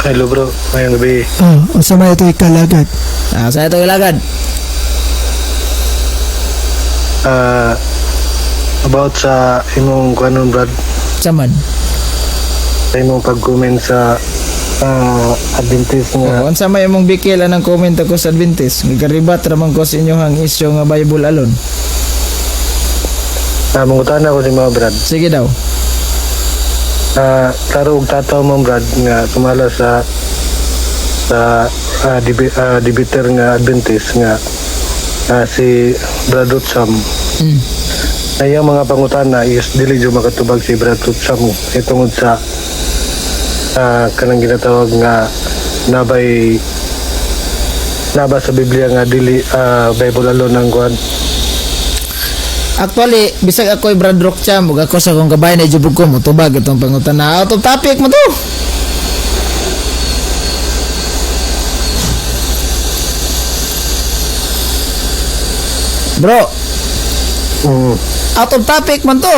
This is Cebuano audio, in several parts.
Hello bro, ngayong gabi. Oh, unsa may ito ikalagad? Ah, sa ito ilagad. Ah, about sa imong kuanon Brad, Saman. Sa imong pag-comment sa Adventist nga. Oh, unsa may imong bikil anang comment ako sa Adventist? Garibat ra man ko sa inyong isyu nga Bible alone. Mangutana ko si mga Brad. Sige daw. Klaro og tataw mo Brad nga sumala sa debater nga Adventist nga si Brad Rutsam. Na iyang mga pangutana is dili jud makatubag si Brad Rutsam tungod sa kanang ginatawag nga nabay naba sa Biblia nga dili Bible alone ang kuan. Actually, bisag ako'y Brad Rockcham ug ako sa akong kabayan ay jubog ko motubag itong pangutana. Out of topic mo to. Bro, out of topic man to.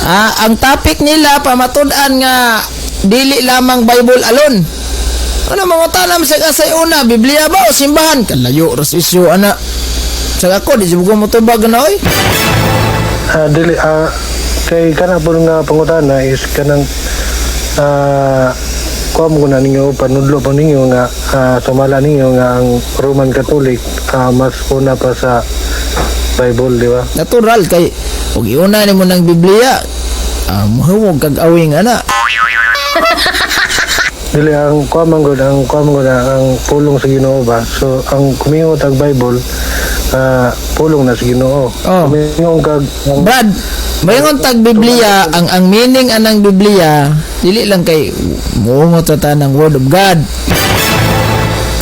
Ah, ang topic nila pamatud-an nga dili lamang Bible alone. Ano mga tanam sa kasay una, Biblia ba o simbahan? Kalayo ras isyu ana. Sa ako di jud ko motubag na oy. Dili kay kana po nga pangutana is kanang kuha mo na ninyo panudlo pa ninyo nga sumala ninyo nga ang Roman Catholic mas una pa sa Bible, di ba? Natural kay ug iuna nimo ng Biblia, muhawog kag awing ana. Dili ang kuha man gud ang kuha man gud ang pulong sa Ginoo ba. So ang kumingot ang Bible pulong na sa Ginoo. Oh. Kumingon kag ang Brad, mayngon tag Biblia, ang meaning anang Biblia dili lang kay muungot ra ta ng word of God.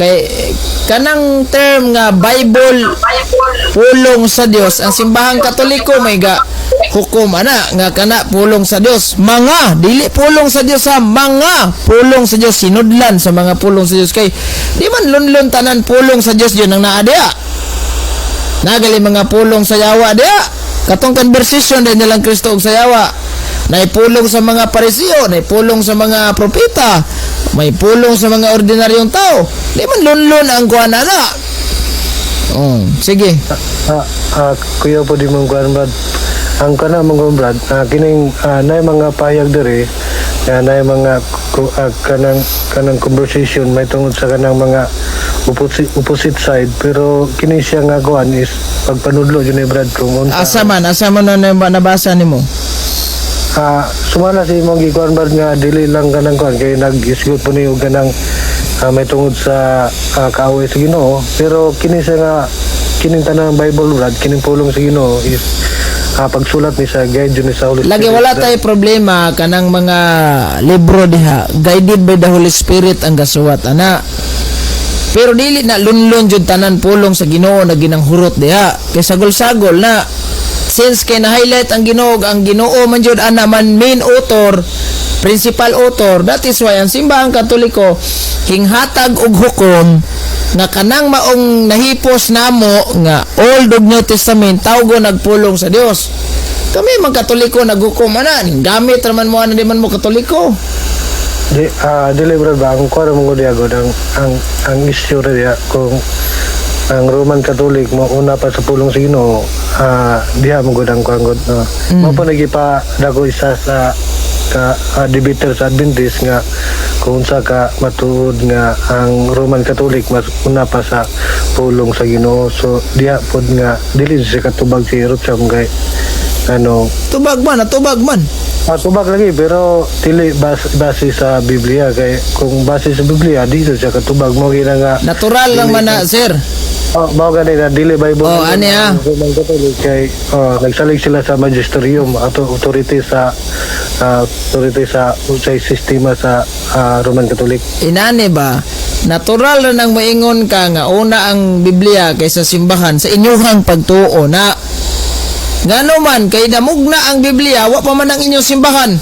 Kay kanang term nga Bible pulong sa Dios, ang simbahang Katoliko may ga hukom ana nga kana pulong sa Dios. Mga dili pulong sa Dios ha, mga pulong sa Dios sinudlan sa mga pulong sa Dios kay di man lunlun tanan pulong sa Dios yun ang naa diha. Nagali mga pulong sa yawa diha. Katong conversation din nilang Kristo og sa yawa. Naipulong sa mga Pariseo, naipulong sa mga propeta, may pulong sa mga ordinaryong tao. Di man lunlun ang kuan ana. Oh, sige. Kuya po di mong kuan Brad. Ang kana mong Brad, kining nay mga payag diri, nay mga kanang kanang conversation may tungod sa kanang mga opposite side, pero kini siya nga kuan is pagpanudlo jud ni Brad kung unsa. Asa man na nabasa nimo? Sumala si imong gikuan Brad nga dili lang kanang kuan kay nag-isgot po niyo kanang may tungod sa kaaway sa Ginoo, pero kini siya nga kining tanang Bible Brad, kining pulong sa Ginoo is pagsulat ni sa guide jud ni sa Holy Lagi Spirit. wala tay problema kanang mga libro diha guided by the Holy Spirit ang gasuwat ana. Pero dili na lunlun jud tanan pulong sa Ginoo na ginanghurot diha. Kay sagol-sagol na since kay na-highlight ang Ginoo man jud ana man main author, principal author. That is why ang simbahang Katoliko hinghatag og hukom nga kanang maong nahipos namo nga Old ug New Testament tawgo nagpulong sa Dios. Kami man Katoliko naghukom ana, gamit ra man mo ana di man mo Katoliko. Di dili Brad ba ang kuan mo gud ang issue ra diha kung ang Roman Catholic mo una pa sa pulong sa Ginoo, diha mo gud ang kuan gud no. Mo pa nagipa dako isa sa ka debater sa Adventist nga kung unsa ka matuod nga ang Roman Catholic mas una pa sa pulong sa Ginoo, so diha pod nga dili siya katubag si Rocham kay ano. Tubag man, natubag man. Tubag lagi pero dili base sa Biblia kay kung base sa Biblia di siya katubag mo gina nga. Natural lang man na, sir. Oh, mao gani na dili Bible. Oh, ani, ah. Roman Catholic kay oh, nagsalig sila sa magisterium ato authority sa unsay sistema sa Roman Catholic. Inani ba? Natural ra nang maingon ka nga una ang Biblia kaysa simbahan sa inyuhang pagtuo na. Ngano man kay namugna ang Biblia, wa pa man ang inyong simbahan.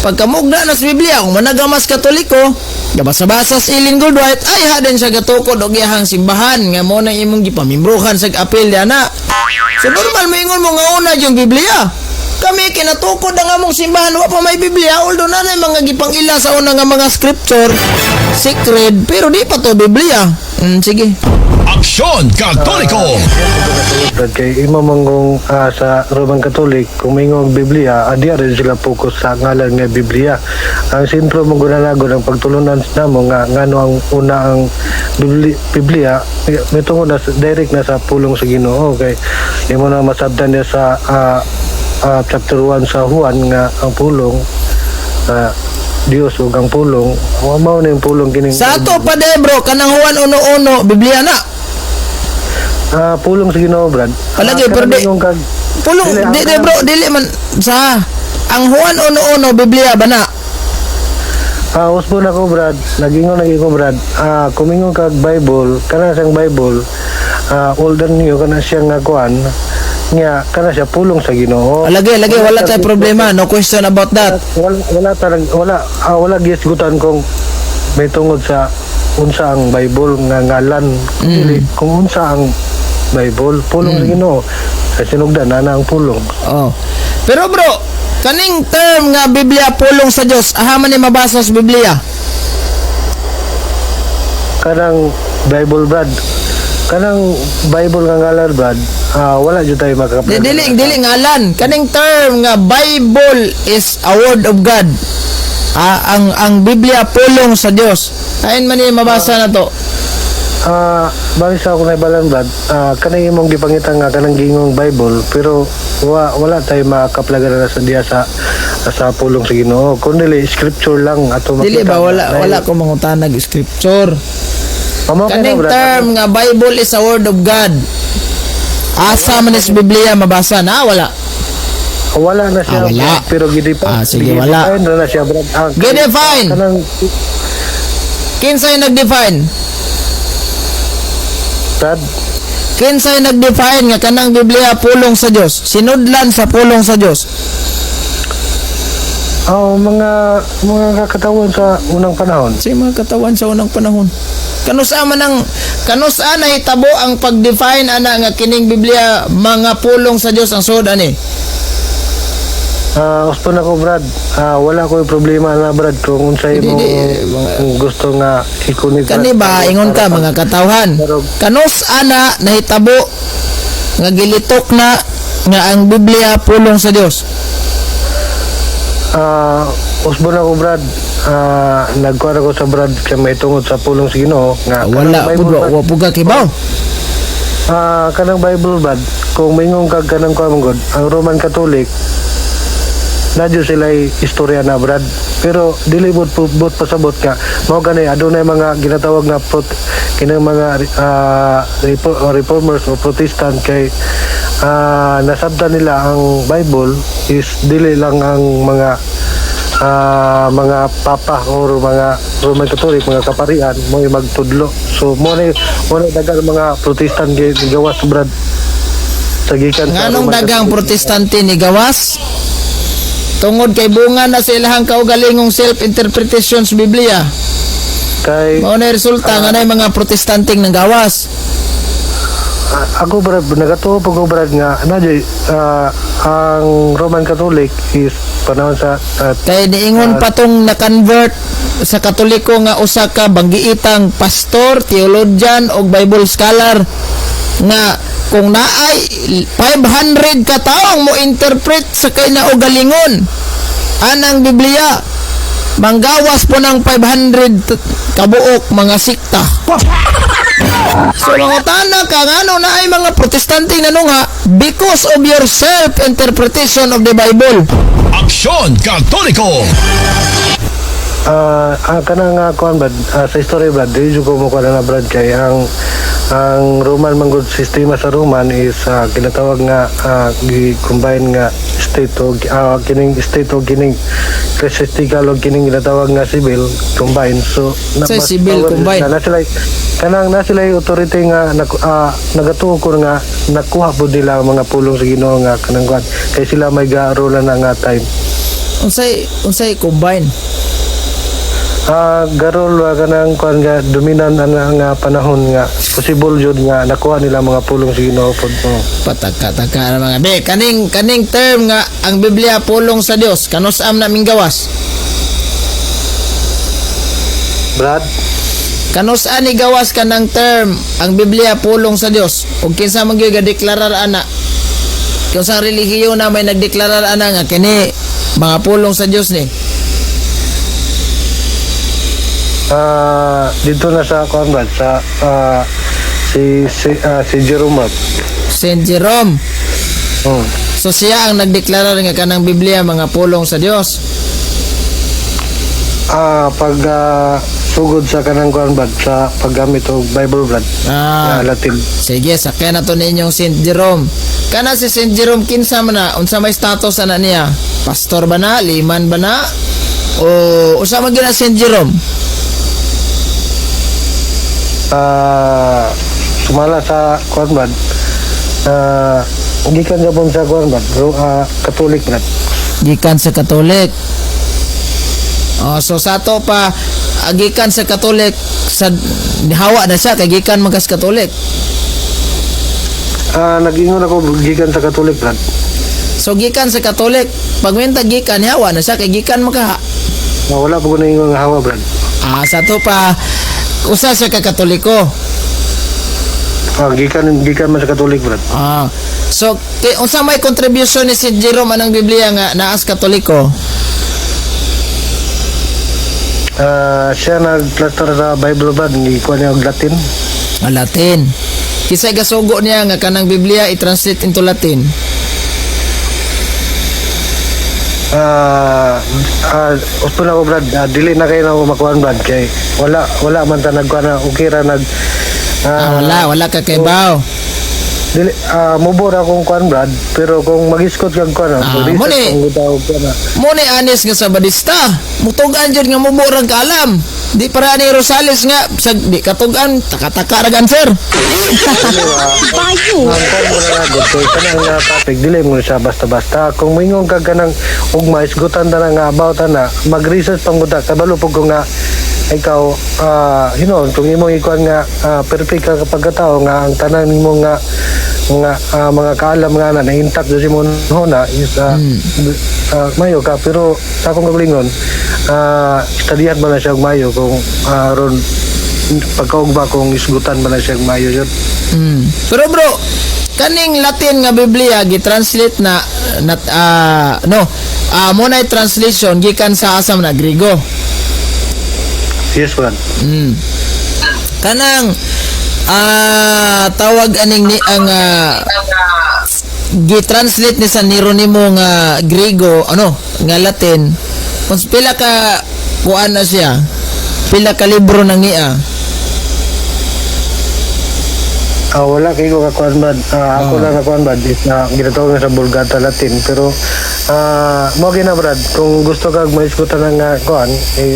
Pagkamugna na sa Biblia, kung managamas Katoliko, gabasa-basa sa Ellen Goldwhite, ay ha din siya gatukod og iyahang simbahan nga mo nang imong gipamimbruhan sa apil diana. So normal maingon mo nga una yung Biblia. Kami kinatukod ang among simbahan, wa pa may Biblia, although na mga gipang-ila sa una nga mga scripture sacred, pero di pa to Biblia. Sige. Aksyon Katoliko! Brad, kay imo man kung sa Roman Catholic, kung may Biblia, adi rin sila focus sa ngalan nga Biblia. Ang sentro mo gunanago ng pagtulunan namo nga ngano ang una ang Biblia, may tungod na direct na sa pulong sa Ginoo, kay imo na masabtan niya sa chapter 1 sa Juan nga ang pulong, Dios ug ang pulong, wa mao na yung pulong kining Sa ato pa de, bro, kanang Juan 1:1, Biblia na. Pulong sa Ginoo, Brad. Palagi, pero pulong Dili, di, di bro, dili man sa ang Juan 1:1, Biblia ba na? Usbon ako, Brad. Nagingon lagi ko, Brad. Kumingon kag Bible, kana siyang Bible, old and new kana siyang nga kuan. Nya kana siya pulong sa Ginoo. Lagi, lagi, wala tay problema, no question about that. Wala wala talag wala wala gisgutan kung may tungod sa unsa ang Bible nga ngalan. Dili, kung unsa ang Bible, pulong sa Ginoo. Sa sinugdan na ang pulong. Oh. Pero bro, kaning term nga Biblia pulong sa Dios, aha man ni mabasa sa Biblia? Kanang Bible, Brad, kanang Bible nga ngalan, Brad, wala jud tayo Di, dili dili ngalan, kaning term nga Bible is a word of God. Ang Biblia pulong sa Dios. Ayon man ni mabasa na to. Bali sa ako na ibalan, Brad, kanang imong gipangita nga kanang gingong Bible, pero wala tayo makaplagan na sa diya sa pulong sa Ginoo. Kun dili scripture lang ato Dili makita ba wala nga wala ko mangutanag scripture. Amo kay na, Kaning Brad. term nga Bible is a word of God. Asa man is Biblia mabasa na wala? Wala na siya. Wala. Brad, pero gidefine. Sige, wala. Gidefine na siya, Brad. Gidefine. Kanang Kinsay nag-define? Brad, Kinsay nag-define nga kanang Biblia pulong sa Dios? Sinudlan sa pulong sa Dios. Oh, mga kakatawan sa unang panahon. Sa mga katawan sa unang panahon. Kanusa man ang kanusa nahitabo ang pag-define ana nga kining Biblia mga pulong sa Dios ang sud ani? Usbon ako, Brad. Wala ko problema na, Brad, kung unsay Di, mo di, mga- kung gusto nga ikunig, Brad. Kani ba ingon ka mga katawhan? Kanus ana nahitabo nga gilitok na nga ang Biblia pulong sa Dios? Usbon ako, Brad. Nagkuha ako sa Brad kay may tungod sa pulong sa Ginoo nga Wala kanang pud Bible, Brad, wa pud ka kibaw. Kanang Bible, Brad, kung maingon kag kanang kuha man gud, ang Roman Catholic nadyo sila istorya na, Brad, pero dili bot bot pasabot nga mao gani adunay mga ginatawag nga kinang mga reformers o Protestant kay nasabtan nila ang Bible is dili lang ang mga papa or mga Roman Catholic, mga kaparian mo magtudlo. So mo na dagang mga Protestant gawas, Brad, sa gikan sa Nganong Roman dagang Catholic. Protestante ni gawas? Tungod kay bunga na sa ilahang kaugalingong self-interpretation sa Biblia. Kay Mao na resulta nga nay mga Protestanteng nanggawas. Ako, Brad, nagatuo po ko, Brad, nga na ang Roman Catholic is panahon sa Kay niingon pa tong na-convert sa Katoliko nga usa ka banggiitang pastor, theologian og Bible scholar nga kung naay 500 ka taong mo interpret sa kay naugalingon anang Biblia, manggawas po ng 500 kabuok mga sikta. So mangutana ka ngano na ay mga Protestante nanungha, because of your self-interpretation of the Bible. Aksyon Katoliko! Kanang kuan, Brad, sa story, Brad, di jud ko mo kuan na, Brad, kay ang Roman man gud, sistema sa Roman is kinatawag nga gi-combine nga state o kining state o kining ecclesiastical o kining ginatawag nga civil combine, so Sa mas civil power combine. na sila kanang na sila authority nga nagatuo ko nga nakuha po nila ang mga pulong sa Ginoo nga kanang kuan kay sila may garola na nga time. Unsay unsay combine? Garol kanang kuan nga dominant ana nga panahon nga possible jud nga nakuha nila mga pulong sa Ginoo pod mo. Pataka-taka na mga be, kaning term nga ang Biblia pulong sa Dios, kanus-am na minggawas? Brad, Kanus-a ni gawas kanang term ang Biblia pulong sa Dios? Ug kinsa man gyud gadeklarar ana? Kung sa relihiyon na may nagdeklarar ana nga kini mga pulong sa Dios ni? Dito na sa kuan, Brad, sa si Jerome, Brad. Saint Jerome. So siya ang nagdeklarar nga kanang Biblia mga pulong sa Dios. Pag sugod sa kanang kuan, Brad, sa paggamit og Bible, Brad. Latin. Sige, sakyan na to ninyong Saint Jerome. Kana si Saint Jerome, kinsa man na, unsa may status ana niya? Pastor ba na? Liman ba na? O unsa man gyud na Saint Jerome? Sumala sa kuan, Brad. Gikan gapon sa kuan, Brad, Catholic, Brad. Gikan sa Katolik. Oh, so sa ato pa gikan sa Katolik sa hawa na siya kay gikan man kas Katolik. Nag-ingon ako gikan sa Catholic, Brad. So gikan sa Katolik, pag minta gikan hawa na siya kay gikan man ka. Wala pa ko naingon nga hawa, Brad. Sa ato pa usa siya ka Katoliko. Gikan gikan man sa Catholic, Brad. So kay unsa may contribution ni Saint Jerome anang Biblia nga naas Katoliko? Siya nagplastar sa Bible, Brad, gikuha niya og Latin. Ah, Latin. Kisay gasugo niya nga kanang Biblia i-translate into Latin? Usto na ko, Brad, dili na kayo na ako makuan, Brad, kay wala wala man ta nagkuan na okay ra nag Wala, wala ka kay baw. Dili mubo ra akong kuan, Brad, pero kung mag-iskot kag kuan, research Mo ni. kung gutaw kuan na. Mo ni anis nga sa badista. Mutugan jud nga mubo rang kaalam. Di para ni Rosales nga sa di katugan taka-taka ra answer. Ang kuan mo na nga gud kay kanang nga topic dili mo siya basta-basta. Kung moingon ka kanang ugma isgutan ta na nga about na mag-research pang guta kabalo pug ko nga ikaw kung imong ikuan nga perfect ka kapag katao nga ang tanan nimo nga nga mga kaalam nga na na-intact sa imong huna is mayo ka, pero sa akong kagalingon studyhan mo na siya og mayo kung ron pagkaugba kung isgutan mo na siya og mayo yun. Pero bro, kaning Latin nga Biblia gi-translate na na no, mo na translation gikan sa asam na Griego. Yes, Brad. Kanang tawag aning ni ang gi-translate ni San Jeronimo nga Griego, ano, nga Latin. Kung pila ka kuan na siya? Pila ka libro nang niya? Wala kay ko kakuan, Brad. Ako lang kakuan, Brad, is na ginatawag na sa Vulgata Latin, pero mo gina, Brad, kung gusto kag maisgutan ng kuan eh,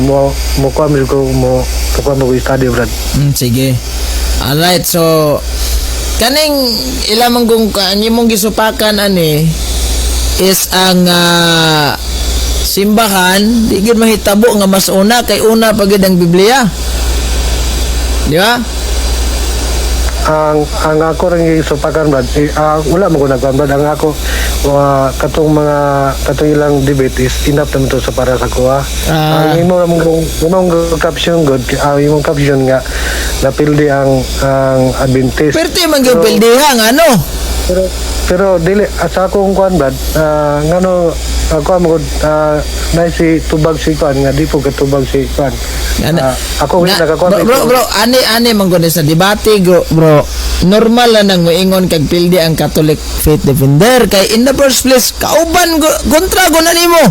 mo mo kuan mo ko mo kuan mo ko study, Brad. Sige. Alright, so kaning ila man kung ang imong gisupakan ani is ang simbahan, di gyud mahitabo nga mas una kay una pa gyud ang Biblia. Di ba? Ang ako rin gisupakan, Brad, eh, wala mo ko nagkuan, Brad. Ang ako katong mga katong ilang debate is enough naman to sa para sa kuha. Ang imo namang kung imong caption good, ang imong caption nga napildi ang Adventist. Perti man gyud pildiha nga ano. Pero pero dili sa akong kuan, Brad, ngano ako mo na si tubag si kuan nga di po katubag si kuan. Ako nakakuan bro, bro, bro, ani ani man gud sa debate bro, bro. Normal lang nang moingon kag pildi ang Catholic Faith Defender kay in the first place kauban kontra go na nimo.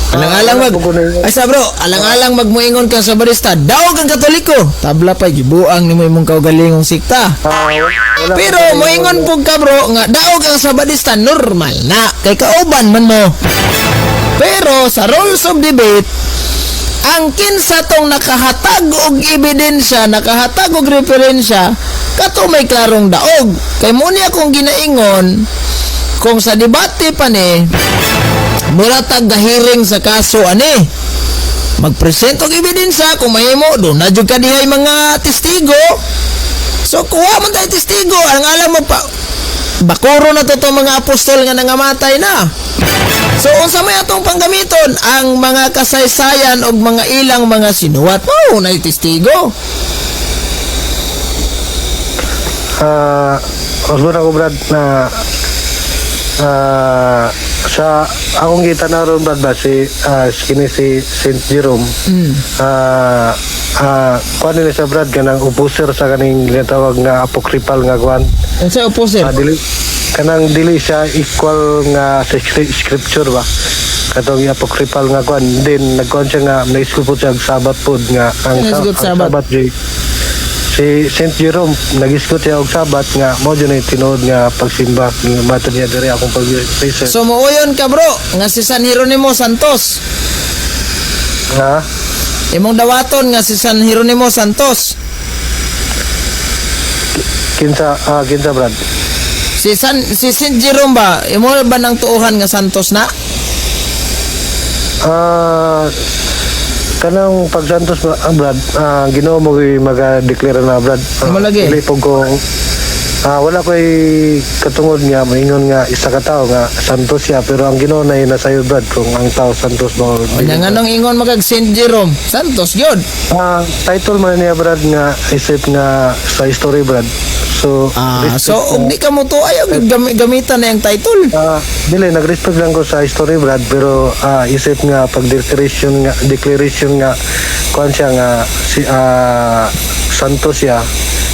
Alang-alang mag wala po ko na- Ay sa bro, alang-alang magmoingon ka sa barista, daog ang Katoliko. Tabla pa gibuang nimo imong kaugalingong sikta. Wala Pero po ko na- moingon pug ka, bro, nga daog ang Sabadista, normal na kay kauban man mo. Pero sa rules of debate, ang kinsa tong nakahatag og ebidensya, nakahatag og referensya, kato may klarong daog. Kay mo niya kung ginaingon, kung sa debate pa ni, mura tag gahiring sa kaso ani. Magpresent og ebidensya kung mahimo, duna jud ka dihay mga testigo. So kuha man tayo testigo, ang alam mo pa bakuro na to tong mga apostol nga nangamatay na. So unsa may atong panggamiton ang mga kasaysayan og mga ilang mga sinuwat mo na testigo. Osborne ako, Brad, na sa akong kita na ron, Brad, ba si kini si Saint Jerome, kuan nila sa, Brad, kanang opposer sa kaning ginatawag nga apocryphal nga kuan. Unsa opposer? Dili kanang dili siya equal nga sa scripture ba, katong apocryphal nga kuan. Then nagkuan siya nga naisgot po siya og Sabat pod nga ang, Naisgot ang Sabat. Sabat jay si Saint Jerome nagisgot siya og Sabat nga mo jud na tinuod nga pagsimba nga matod niya diri akong pag-research. So muuyon ka, bro, nga si San Jeronimo Santos. Ha? Imong dawaton nga si San Jeronimo Santos. Kinsa, Brad? Si Saint Jerome ba, imo ba nang tuohan nga Santos na? Kanang pagsantos ba, Brad, Ginoo mo gyud maga-declare na, Brad. Imo lagi. Dili po ko wala ko'y katungod nga maingon nga isa ka tawo nga santos siya, pero ang Ginoo na nasayo, Brad, kung ang tao santos ba or O dili. nya nganong ingon magag Saint Jerome, Santos gyud. Title man niya, Brad, nga isip nga sa history, Brad. So respect So og di ka mo to ayaw gyud gamitan na yung title. Dili, nag-respect lang ko sa history, Brad, pero isip nga pag declaration nga kuan siya nga si santo siya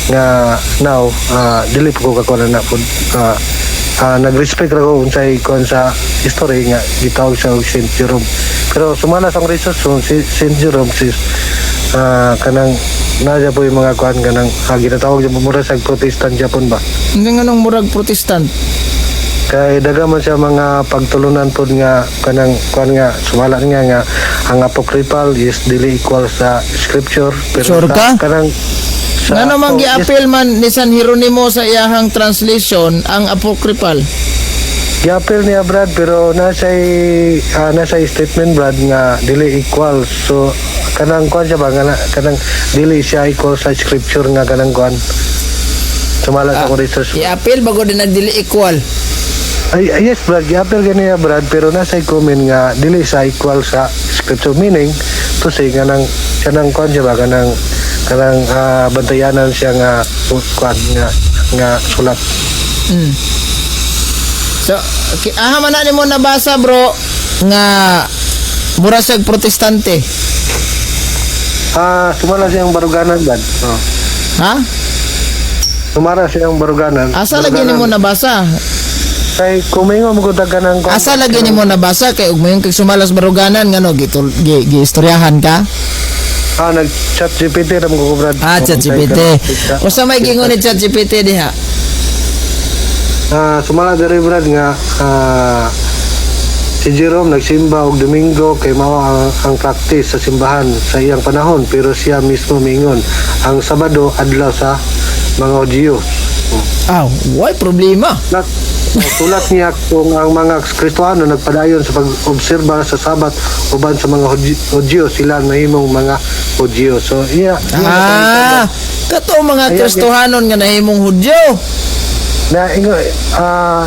nga now, dili po ko kakuan na po. Nag-respect ra ko unsay kuan sa history nga gitawag siya og Saint Jerome, pero sumala sa akong research so, si Saint Jerome si kanang naa po yung mga kuan kanang ginatawag siya mura sa Protestant Japon ba. Hindi, nganong murag Protestant? Kay daga man siya mga pagtulunan pod nga kanang kuan nga sumala niya nga ang apocryphal is dili equal sa scripture, pero Sure ka? Kanang sa, Ngano man oh, yes, giapil man ni San Jeronimo sa iyahang translation ang apocryphal? Giapil niya, Brad, pero nasa statement, Brad, nga dili equal. So kanang kuan siya ba nga kanang dili siya equal sa scripture nga kanang kuan sumala sa akong research. Iapil bago din nagdili equal. Ay, ay, yes, Brad, giapil gani Brad, pero nasa comment nga dili sa equal sa scripture, meaning to say kanang kanang kuan siya ba kanang kanang bantayanan siya nga kuan nga nga sulat. So, okay, aha man na nimo nabasa, bro, nga mura siya Protestante. Sumala siyang baruganan, Brad. Oh. Ha? Sumara siyang baruganan. Asa lagi Baruganan. nimo nabasa? Kay kumingo mo gud kanang kuan. Asa lagi nimo nabasa kay ug moingon kag sumalas baruganan, ngano gitul gi, giistoryahan ka? Nag Chat GPT ra mo ko, Brad. Ah, Oh, ChatGPT. Usa may gingon ni ChatGPT diha? Sumala diri, Brad, nga si Jerome nagsimba og Domingo kay mao ang practice sa simbahan sa iyang panahon, pero siya mismo miingon ang Sabado adlaw sa mga Hudyo. Ah, why problema? Sulat niya kung ang mga Kristohano nagpadayon sa pag-obserba sa Sabat uban sa mga Hudyo, sila nahimong mga Hudyo. So iya, Ah, kato mga Kristohanon nga nahimong Hudyo. Na ingo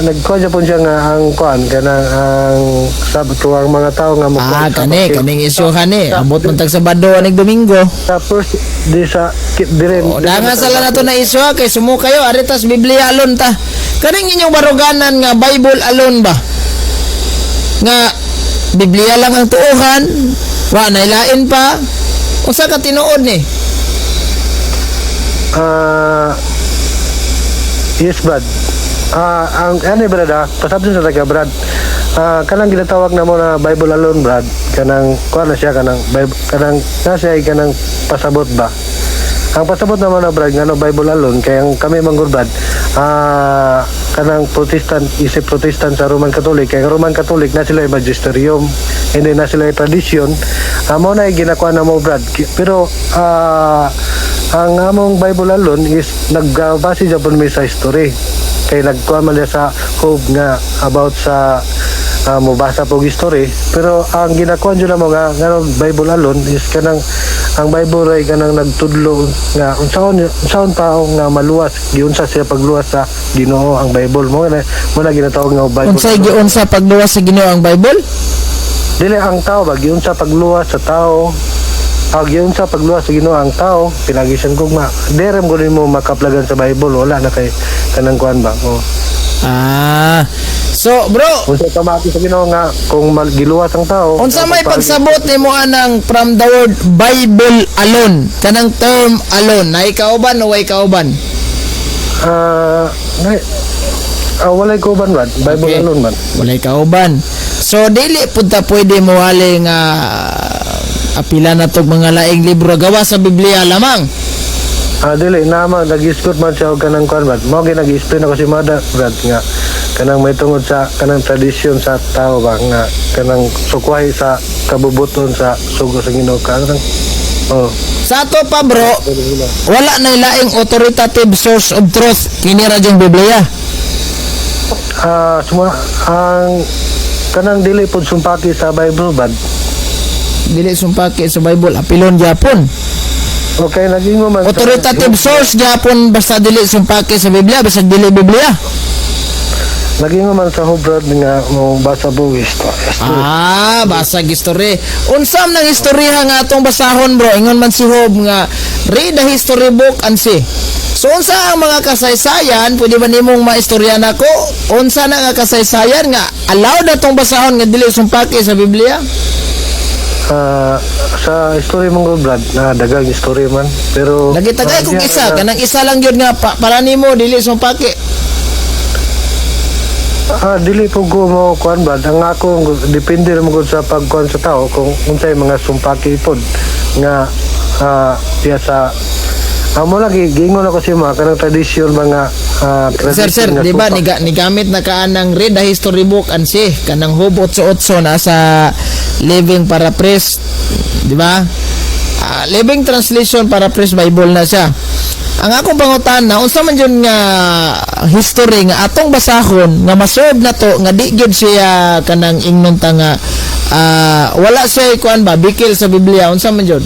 nagkuan siya po siya nga ang kuan kanang ang Sabat ko ang mga tao nga mo Ah, kani kaning isyu kani. Abot man tag Sabado anig Domingo. Sa first di sa dire. O, danga sa lang nato na isyu ha, kay sumo kayo aritas Biblia alone ta. Kaning inyong baruganan nga Bible alone ba? Nga Biblia lang ang tuohan, wa na ilain pa. Unsa ka tinuod ni? Yes, Brad. Ang ano, Brad, pasabot sa taga, Brad. Kanang ginatawag na mo na Bible alone, Brad. Kanang kuan na siya kanang Bible, kanang nasa ay kanang pasabot ba. Ang pasabot naman na, Brad, ngano Bible alone, kay ang kami manggod, Brad, kanang Protestant, isip Protestant sa Roman Catholic, kay ang Roman Catholic na sila magisterium and then na sila tradition. Amo na ginakuha na mo, Brad. Pero ang among Bible alone is nagbase japon mi sa history. Kay nagkuha man niya sa hope nga about sa mobasa pog history, pero ang ginakuan jud namo nga nganong Bible alone is kanang ang Bible ay kanang nagtudlo nga unsaon unsaon tao nga maluwas, giunsa siya pagluwas sa Ginoo ang Bible mo na mo na ginatawag nga Bible. Unsay giunsa pagluwas sa Ginoo ang Bible? Dili ang tao ba, giunsa pagluwas sa tao, ah, giunsa pagluwas sa Ginoo ang tao pinagi siyang gugma. Derem ko mo makaplagan sa Bible, wala na kay kanang kuan ba, oh. Ah. So, bro, Unsa pamati sa Ginoo nga kung giluwas ang tao. Unsa may pagsabot nimo anang from the word Bible alone, kanang term alone, na kauban o way kauban? Ah, walay kauban ba? Bible alone man. Walay kauban. So dili pud ta pwede moali nga apila na tog mga laing libro gawa sa Biblia lamang. Ah, dili na nag-isgot man siya og kanang kuan ba. Mao gyud nag-explain ako si Mada Brad nga kanang may tungod sa kanang tradisyon sa tao ba nga kanang sukwahi sa kabubuton sa sugo sa Ginoo kanang, oh. Sa ato pa, bro, wala na laing authoritative source of truth kini ra yung Biblia. Ah, suma, ang kanang dili pud sumpaki sa Bible bad. Dili sumpaki sa Bible, apilon gyapon. Okay, naging mo man sa- Authoritative source gyapon basta dili sumpaki sa Biblia, basta dili Biblia. Naging mo man sa Brad nga mo basa buwis. Ah, basag history. Unsam nang istorya nga atong basahon, bro? Ingon man si Job nga read the history book and see. So unsa ang mga kasaysayan, pwede ba nimong maistorya nako? Unsa na nga kasaysayan nga allowed atong basahon nga dili sumpaki sa Biblia? Ah, sa story mong Brad, na dagang story man, pero Lagi tagay kung diya isa, na- kanang isa lang gyud nga para nimo dili sumpaki. Ah, dili po ko mo kuan ba. Ang ako depende ra mo gud sa pagkuan sa tao kung unsay mga sumpaki pod nga diya sa amo lagi giingon ako sa mga kanang tradisyon mga Sir, sir, tradisyon nga di ba supak. nigamit na ka ng read the history book and see kanang Job 8:8 na sa Living Paraphrase, di ba? Ah, Living Translation Paraphrase Bible na siya. Ang akong pangutana, unsa man jud nga history nga atong basahon nga maserve na to nga di gyud siya kanang ingnon ta nga wala siya kuan ba bikil sa Biblia, unsa man jud?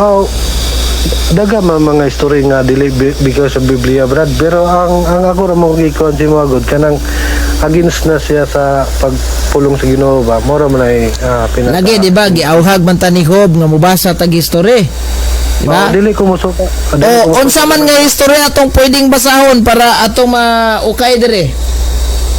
Oh, daga man mga story nga dili because sa Biblia, Brad, pero ang ako ra mo gikuan si mga good kanang against na siya sa pagpulong sa Ginoo ba, mora man ay pinaka Lagi, di ba, giauhag man ta ni Job nga mobasa tag history. Di ba? Oh, dili ko musuka, dili ko O musuka. unsa man nga istorya atong pwedeng basahon para atong maukay dire?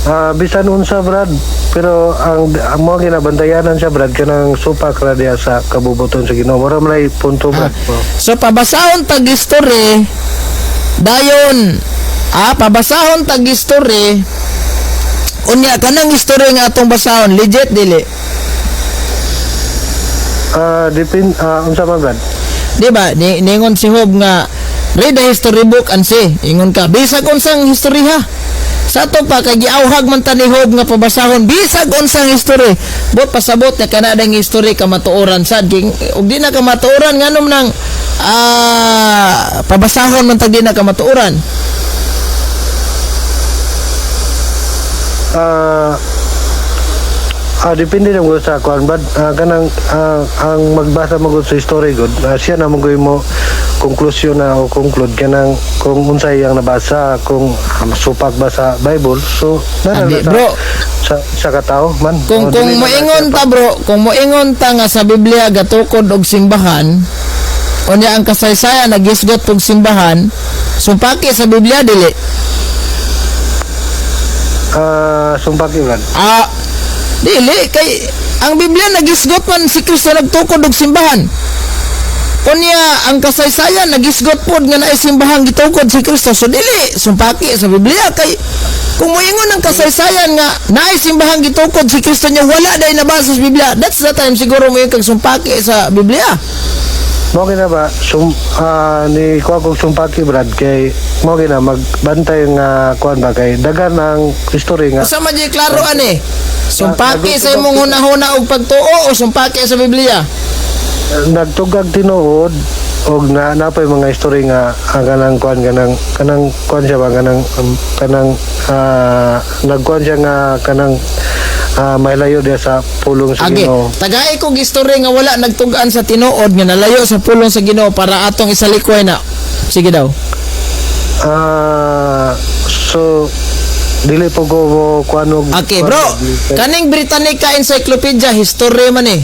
Ah, bisan unsa, Brad, pero ang mo ginabantayanan siya, Brad, kanang supak ra diya sa kabubuton sa Ginoo, mora man ay punto, Brad. Oh. So pabasahon tag history dayon, pabasahon tag history, unya kanang history nga atong basahon legit dili? Ah, depend, unsa man, Brad? Di ba? Ni ningon si Job nga read the history book and see. Ingon ka bisag unsang historya. Sa ato pa kay giauhag man ta ni Job nga pabasahon bisag unsang history. But pasabot na kana dang history kamatuoran sad king ug di na kamatuoran, nganom nang pabasahon man tag di na kamatuoran? Ah, depende na mo sa kuan, Brad. Kanang ang magbasa mo gud sa history gud, siya na mo mo konklusyon na o conclude kanang kung unsay ang nabasa, kung supak ba sa Bible, so nara Andi, na sa, bro. sa katao man. Kung Oh, kung dili na moingon siya ta, bro, kung moingon ta nga sa Biblia gatukod og simbahan, unya ang kasaysayan nagisgot og simbahan, sumpaki sa Biblia, dili? Ah, sumpaki, Brad. Ah, dili kay ang Biblia nagisgot man si Kristo nagtukod og simbahan. Unya ang kasaysayan nagisgot pod nga naay simbahan gitukod si Kristo. So dili sumpaki sa Biblia kay kung moingon ang kasaysayan nga naay simbahan gitukod si Kristo niya wala day nabasa sa Biblia. That's the time siguro mo kag sumpaki sa Biblia. Mo gina ba ni kuha kog sumpaki, Brad, kay mo gina magbantay nga kuan ba kay dagan ang history nga. Usa man jud klaro ani. Sumpaki sa imong hunahuna og pagtuo o sumpaki sa Biblia? Nagtugag tinuod. Og na napay mga history nga ang kanang kuan, kanang kanang kuan siya ba, kanang kanang nagkuan siya nga kanang mahilayo diya sa pulong sa Age, Ginoo. Tagai kog istorya nga wala nagtug-an sa tinuod nga nalayo sa pulong sa Ginoo para atong isalikway na. Sige daw. So dili po ko mo kuan og Okay, bro. Kaning Britannica Encyclopedia history man eh.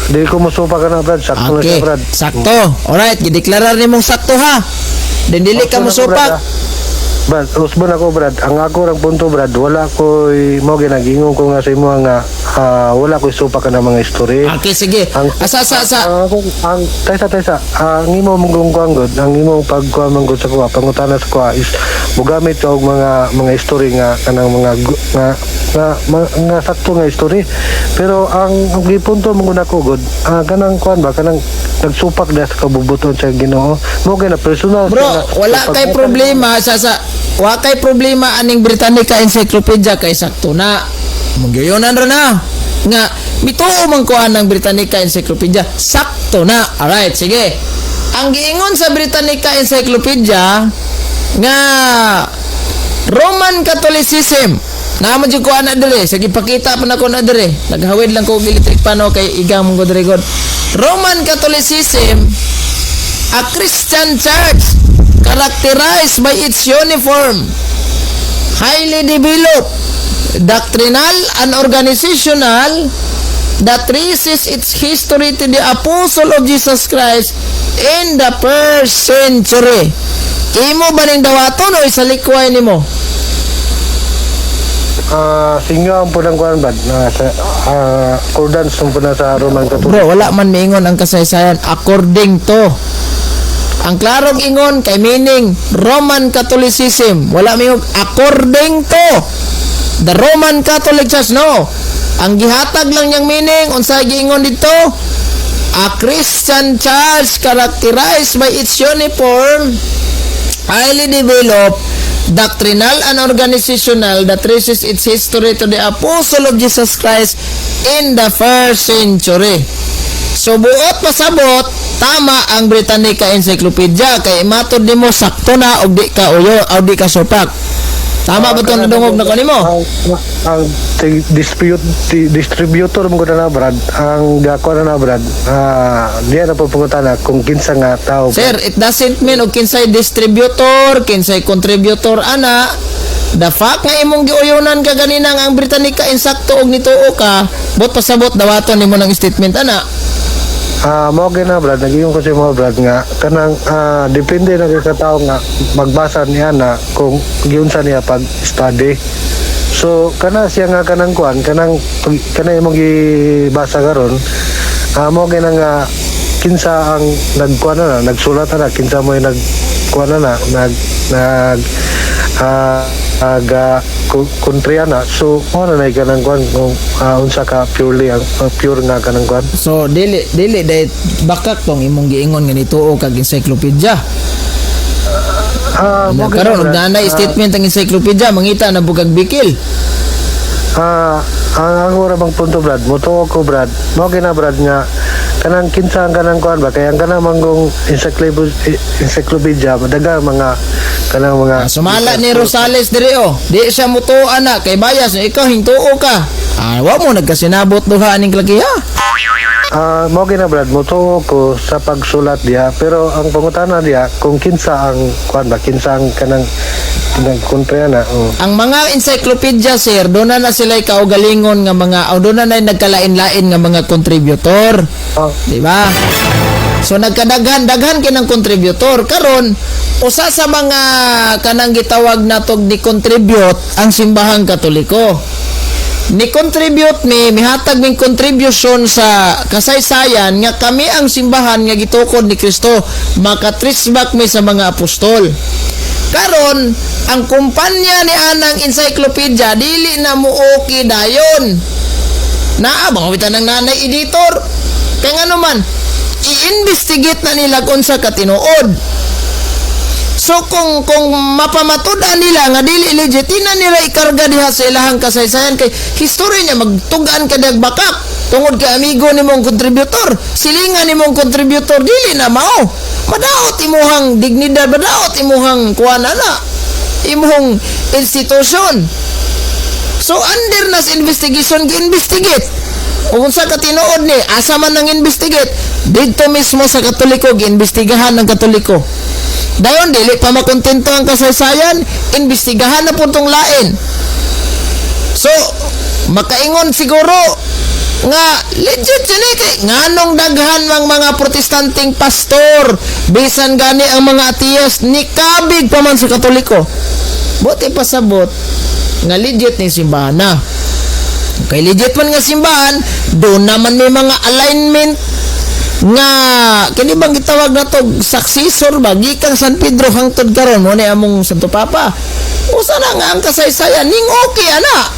Dili ko mosupa ka na, Brad, sakto na Okay, siya, Brad. sakto. Alright, gideklarar nimong sakto ha. Then dili ka Usbon ako, Brad, mosupak. ah. Brad, usbon ako, Brad. Ang ako rang punto, Brad, wala ko'y mo ginagingon ko nga sa imo nga wala ko'y supak ka na mga history. Okay, sige. Ang Asa sa sa Ang ako ang taysa taysa ang imo mong kuan gud, ang imong pagkuan man gud sa kuha, pangutana sa kuha is mogamit ka og mga history nga kanang mga nga nga, nga sakto nga history, pero ang gipunto mo gud ako gud, kanang kuan ba, kanang nagsupak na sa kabubuton sa Ginoo mo kay na personal Bro, siya nga wala kay problema sa sa wa kay problema aning Britannica Encyclopedia kay sakto na. Mungyoyonan ra na nga mituo man ko anang Britannica Encyclopedia, sakto na. Alright, sige. Ang giingon sa Britannica Encyclopedia nga Roman Catholicism. Naa man jud ko ana dire. Sige, pakita pa nako na dire. Naghawid lang ko og electric pano kay igang mong dire god. Roman Catholicism, a Christian church characterized by its uniform, highly developed, doctrinal and organizational that traces its history to the apostle of Jesus Christ in the first century. Imo ba ning dawaton o isalikway nimo? Sinyo ang punang kuan, Brad, na sa accordance ang puna sa Roman Catholic. Bro, wala man miingon ang kasaysayan according to. Ang klarong ingon kay meaning Roman Catholicism. Wala miingon according to the Roman Catholic Church, no. Ang gihatag lang niyang meaning unsa giingon dito? A Christian church characterized by its uniform, highly developed, doctrinal and organizational that traces its history to the apostle of Jesus Christ in the first century. So buot pasabot, tama ang Britannica Encyclopedia kay matod nimo sakto na og di ka uyo o di ka supak. Tama ba tong nadungog na kanimo? Ang distributor mo na, Brad, ang gakuha na na, Brad, diya na po pangutana kung kinsa nga tao. Sir, it doesn't mean og kinsay distributor, kinsay contributor ana. The fact nga imong giuyonan ka ganina nga ang Britannica insakto og nituo ka, bot pasabot dawaton nimo ng statement ana. Mao gyud na, Brad, nag-ingon ko sa imo, Brad, nga kanang depende na kay sa tao nga magbasa niya na kung giunsa niya pag study. So kana siya nga kanang kuan, kanang kana imong gibasa karon, mao gyud na nga kinsa ang nagkuan na, nagsulat na, kinsa mo nagkuan na, na nag nag aga kontriya na. So mo na kanang kuan kung unsa ka purely ang pure nga kanang kuan. So dili dili dahil bakak tong imong giingon nga nituo kag encyclopedia. Mo gyud Karon na, og Brad. nanay statement ang encyclopedia mangita na bugag bikil. Ang ako ra bang punto, Brad, motuo ko, Brad. Mo gina, Brad, nga kanang kinsa ang kanang kuan ba kay ang kanang manggong encyclopedia daga mga kanang mga Sumala ni Rosales diri oh. Di siya mutuo ana kay bias ikaw hingtuo ka. Wa mo nagkasinabot duha aning lagi ha. Mo gina, Brad, motuo ko sa pagsulat diha, pero ang pangutana diha kung kinsa ang kuan ba, kinsa ang kanang nagkontra na, oh. Ang mga encyclopedia, sir, doon na na sila kaugalingon nga mga o doon na na nagkalain-lain nga mga contributor. Oh. Di ba? So nagkadaghan daghan kay ng contributor karon usa sa mga kanang gitawag natog ni contribute ang Simbahang Katoliko. Ni contribute mi, mihatag ming contribution sa kasaysayan nga kami ang simbahan nga gitukod ni Kristo, maka-trace back mi sa mga apostol. Karon, ang kumpanya ni anang encyclopedia dili na mo okay dayon. Naa ba bitan ng nanay editor? Kaya nga naman, i-investigate na nila kung sa katinuod. So kung mapamatud-an nila nga dili legit, di na nila ikarga diha sa ilahang kasaysayan kay history niya magtugan ka bakak. Tungod kay amigo nimong contributor, silingan nimong contributor dili na mao. Madaot imuhang dignidad, madaot imuhang kuan ana. Imuhang institution. So under na sa investigation, gi-investigate. Kung sa katinuod ni, asa man nang investigate, didto mismo sa Katoliko, giimbestigahan ng Katoliko. Dayon, dili pa makontento ang kasaysayan, imbestigahan na po tong lain. So, makaingon siguro nga legit yun eh, kay nganong daghan mang mga Protestanteng pastor, bisan gani ang mga ateist ni kabig pa man sa Katoliko. Buti pasabot nga legit ni simbahan na. Kay legit man nga simbahan, doon naman may mga alignment nga kini bang gitawag na to successor ba gikan San Pedro hangtod karon mo ni among Santo Papa. Usa na nga ang kasaysayan ning okay ana.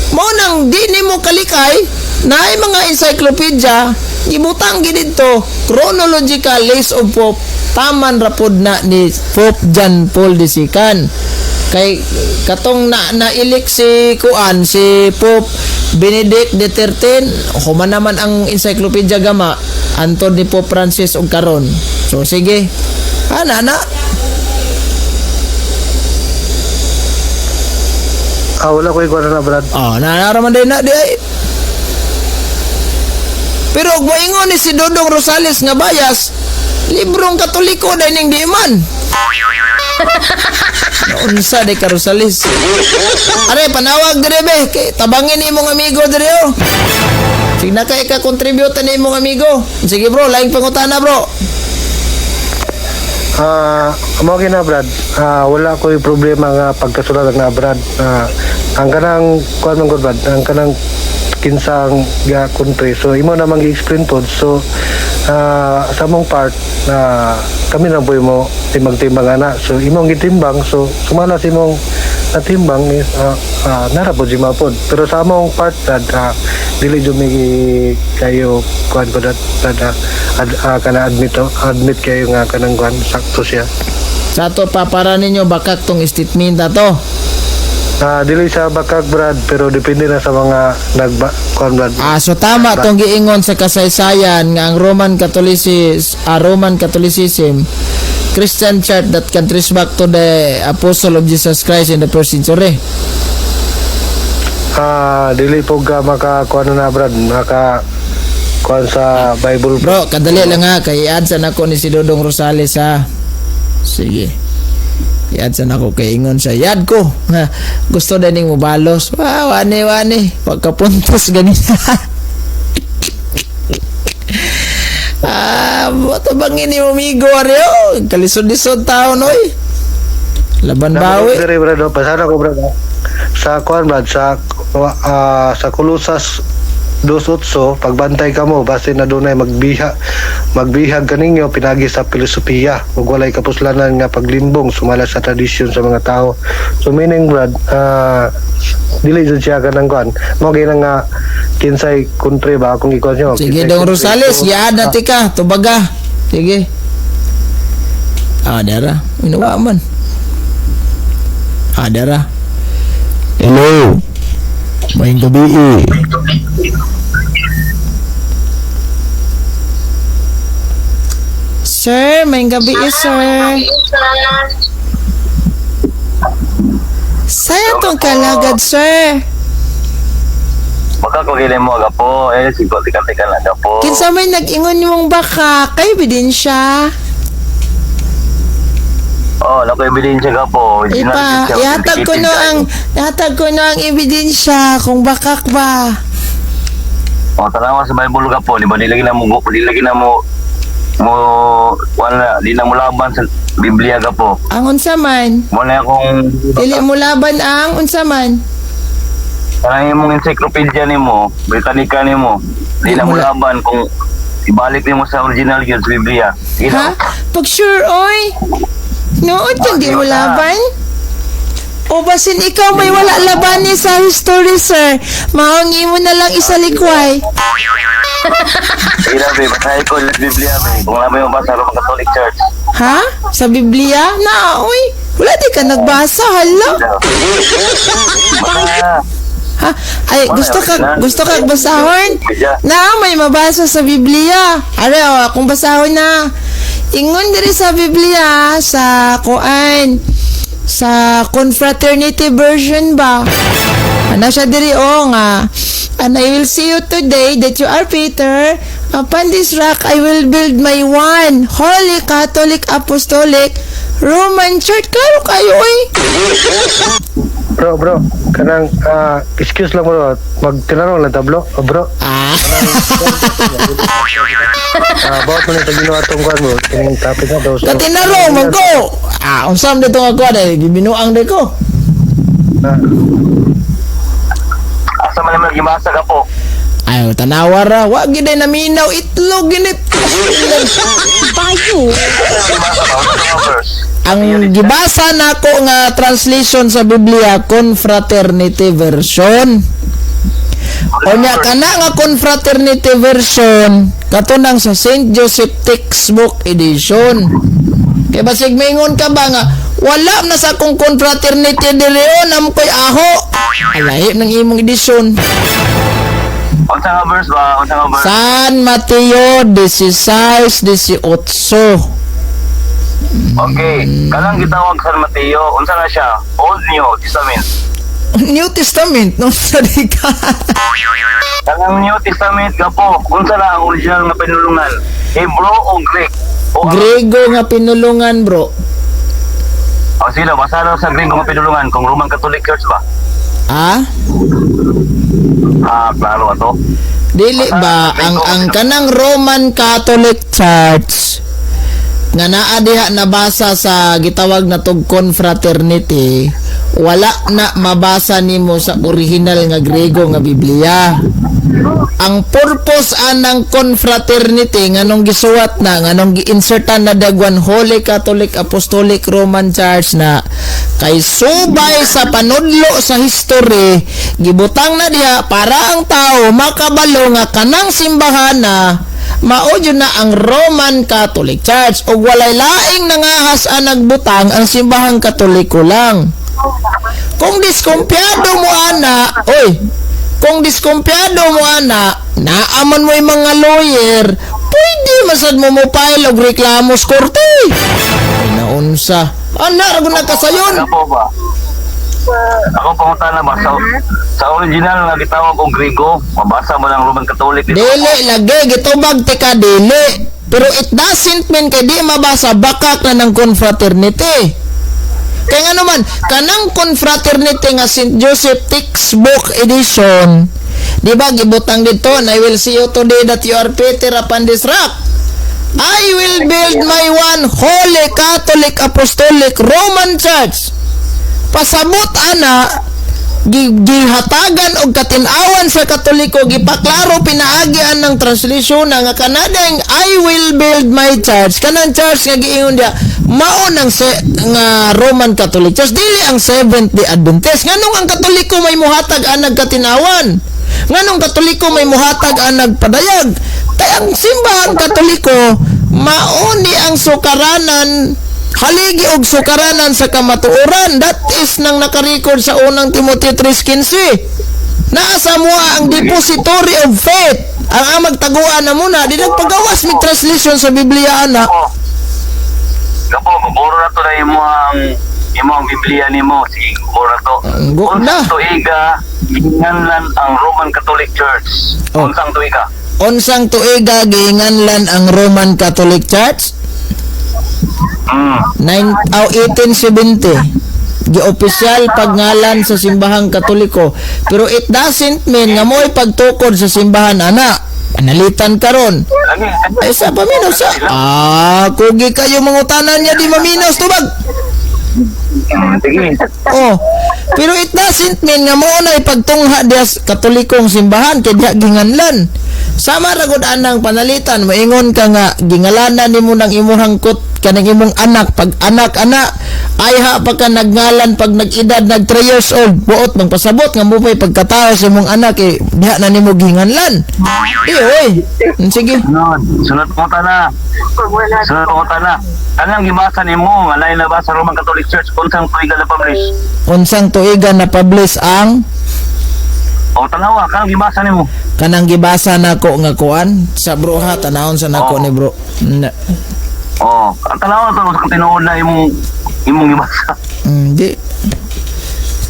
Mo nang di nimo kalikay naay mga encyclopedia gibutang gid didto chronological list of Pope, taman ra pod na ni Pope John Paul II, kay katong na nailik si kuan, si Pope Benedict XIII, human naman ang encyclopedia gama antod ni Pope Francis og karon. So sige, ana na. Ah, wala ko ikuha na, Brad. Oh, na man din na di ay. Pero og moingon ni si Dodong Rosales nga bias, librong Katoliko dai ning di man. Unsa di ka, Rosales? Are, panawag dire be, kay tabangin imong amigo dire oh. Sige na kay ka contribute ni imong amigo. Sige bro, laing pangutana, bro. Ah, mo na, Brad. Ah, wala ko problema nga pagkasulat nga, Brad. Ah, ang kanang kuan man gud, Brad, ang kanang kinsang ga country. So imo namang gi-explain pod. So sa among part na kami nang po mo timbang-timbang ana. So imong gitimbang, so sumala sa imong natimbang is nara pod si pod. Pero sa among part, Brad, dili jud mi kayo kuan ko dat, Brad, kana admit admit kayo nga kanang kuan sakto siya. Sa ato pa para ninyo bakak tong statement to. Ah, dili sa bakag, Brad, pero depende na sa mga nagba kuan, Brad. Ah, so tama tong giingon sa kasaysayan nga ang Roman Catholicism, Christian Church that can trace back to the apostle of Jesus Christ in the first century. Ah, dili po ka maka kuan na, Brad, maka kuan sa Bible. Bro, kadali lang ha, kay i-add sa nako ni si Dodong Rosales ha. Sige. I-add sa nako kay ingon siya. I-add ko. Ha, gusto din ning mubalos. Wow, wane wane. Pagkapuntos ganina. Ah, bato bangin ni amigo aryo. Kalisod-lisod taon oy. Laban bawi. Diri, Brad, oh, pasana ko, Brad, oh. Sa kuan, Brad, sa Kulusas 2:8, pagbantay kamo basin na dunay magbihag kaninyo pinagi sa filosofiya ug walay kapuslanan nga paglimbong sumala sa tradisyon sa mga tao. So meaning, Brad, dili jud siya kanang kuan mo gyud nga kinsay country ba akong ikuan niyo. Sige, kinsay Dong country. Rosales, So, i-add na tika, tubaga. Sige. Ah, dara. Minuwa man. Ah, dara. Hello. Maayong gabi. Sir, maayong gabi, sir. Saya tong kalagad, sir. Baka ko gili mo aga po, eh, siguro tika-tika na aga po. Kinsa may nag-ingon mong baka, kay ebidensya. Oh, lako ebidensya ka po. Ipa, ihatag ko no ang ebidensya kung bakak ba. Oh, tanawa sa Bible ka po, di ba di lagi na mo di lagi na mo mo wala di na mo laban sa Biblia ka po. Ang unsa man? Mo na akong Dili mo laban ang unsa man? kanang imong encyclopedia nimo, Britannica nimo. Di na mo laban kung ibalik nimo sa original gyud sa Biblia. Sige Ha? na. Pag sure oy. Nood kung di mo laban? O basin ikaw may wala laban ni sa history, sir. Maong imo na lang isalikway. Sige na, babe. Basahin ko sa Biblia, babe. Kung laban mo ba sa Roman Catholic Church. Ha? Sa Biblia? Na, oy. Wala di ka nagbasa, hala. Basta. Ha? Ay, gusto ka basahon? Na may mabasa sa Biblia. Are, oh, akong basahon na. Ingon diri sa Biblia sa kuan, sa Confraternity version ba? Ana siya diri oh nga. "And I will see you today that you are Peter. Upon this rock I will build my one holy Catholic Apostolic Roman Church." Klaro kayo eh. Bro, bro, kanang excuse lang, bro, magtinarong lang ta, bro. Oh, bro. Ah. Bawat mo nito ginawa tong kuan, bro. Kining topic na daw. So, Katinarong man ko. Ah, unsam dito nga kuan eh gibinuang di ko. Asa man naman gibasa ka po? Ay, tanawa ra. Wa gid ay naminaw itlog ginit. Bayo. Gibasa ba? Ano nga verse? Ang gibasa nako nga translation sa Biblia, Confraternity version. Unya kana nga Confraternity version kato nang sa St. Joseph Textbook Edition. Kay basig maingon ka ba nga wala na sa akong confraternity diri o nam koy aho. Alahi ng imong edisyon. Unsa nga verse ba? Unsa nga verse? San Mateo 16:18. Okay, kanang gitawag San Mateo, unsa na siya? Old New Testament? New Testament no sa ka. Kanang New Testament ka po, unsa na ang original nga pinulungan? Hebrew o Greek? O ang- Grego nga pinulungan, bro. O sila, basa daw sa Greek nga pinulungan kung Roman Catholic Church ba? Ah? Ah, klaro ato. Dili ba ang kanang Roman Catholic Church nga naa diha nabasa sa gitawag na tog confraternity, wala na mabasa nimo sa original nga Grego nga Biblia. Ang purpose anang confraternity, nganong gisuwat na, nganong gi-insertan na dagwan Holy Catholic Apostolic Roman Church na, kay subay sa panudlo sa history, gibutang na diha para ang tao makabalo nga kanang simbahan na mao jud na ang Roman Catholic Church ug walay laing nangahas ang nagbutang, ang simbahang Katoliko lang. Kung diskumpiyado mo ana, oy, kung diskumpiyado mo ana, naaman mo yung mga lawyer, pwede masad mo mo file og reklamo sa korte. Ay, naunsa. Ana, ra gud nakasayon. Ako po ba? Ako pangutana ba sa original nga gitawag og Griego, mabasa mo lang Roman Catholic dito? Dili lagi gitubag tika dili. Pero it doesn't mean kay di mabasa bakak na ng confraternity. Kaya nga naman, kanang confraternity nga St. Joseph Textbook Edition, di ba gibutang dito, "And I will see you today that you are Peter, upon this rock I will build my one holy Catholic Apostolic Roman Church." Pasabot ana, gihatagan og katin-awan sa Katoliko, gipaklaro pinaagian ng translation na nga kanadeng "I will build my church," kanang church nga giingon diya mao nang se, nga Roman Catholic Church, dili ang Seventh Day Adventist. Nganong ang Katoliko may muhatag anag katinawan? Nganong Katoliko may muhatag anag padayag? Kay ang simbahang Katoliko mao ni ang sukaranan, haligi og sukaranan sa kamatuoran. That is nang nakarecord sa unang Timoteo 3:15. Naa sa mua ang depository of faith. Ang amag taguan na muna, di nagpagawas mig translation sa Biblia ana. Kapo. Kapo, buro na to na imo ang Biblia nimo. Sige, buro na to. Ang guk na. Unsang tuiga ginganlan ang Roman Catholic Church? Oh. Unsang tuiga? Unsang tuiga giinganlan ang Roman Catholic Church? 9 aw 1870 gi-opisyal pagngalan sa simbahang Katoliko, pero it doesn't mean nga mo'y pagtukod sa simbahan ana. Panalitan karon. Lagi. Ay sa paminaw sa. Ah, kugi kayo mangutanan niya, di maminaw tubag. Sige. Oh. Pero it doesn't mean nga mo na ipagtungha diya sa Katolikong simbahan kay diha ginganlan. Sama ra gud anang panalitan, moingon ka nga gingalanan nimo ng imuhang kut kanang imong anak, pag anak ana ay ha pa ka nagngalan pag nag-edad nag 3 years old, buot mang pasabot nga mo pa'y pagkatao sa imong anak eh diha na nimo ginganlan. Di oy. Sige. Sunod, sunod pangutana. Sunod pangutana. Anong gibasa nimo nga lain na ba sa Roman Catholic Church, unsang tuiga na publish? Unsang tuiga na publish ang O tanawa, kanang gibasa nimo. Kanang gibasa nako nga kuan sa bro ha, tanawon sa nako Oo. Ni bro. Na, Oh, ang tanawa to sa tinuod na imong gibasa. Di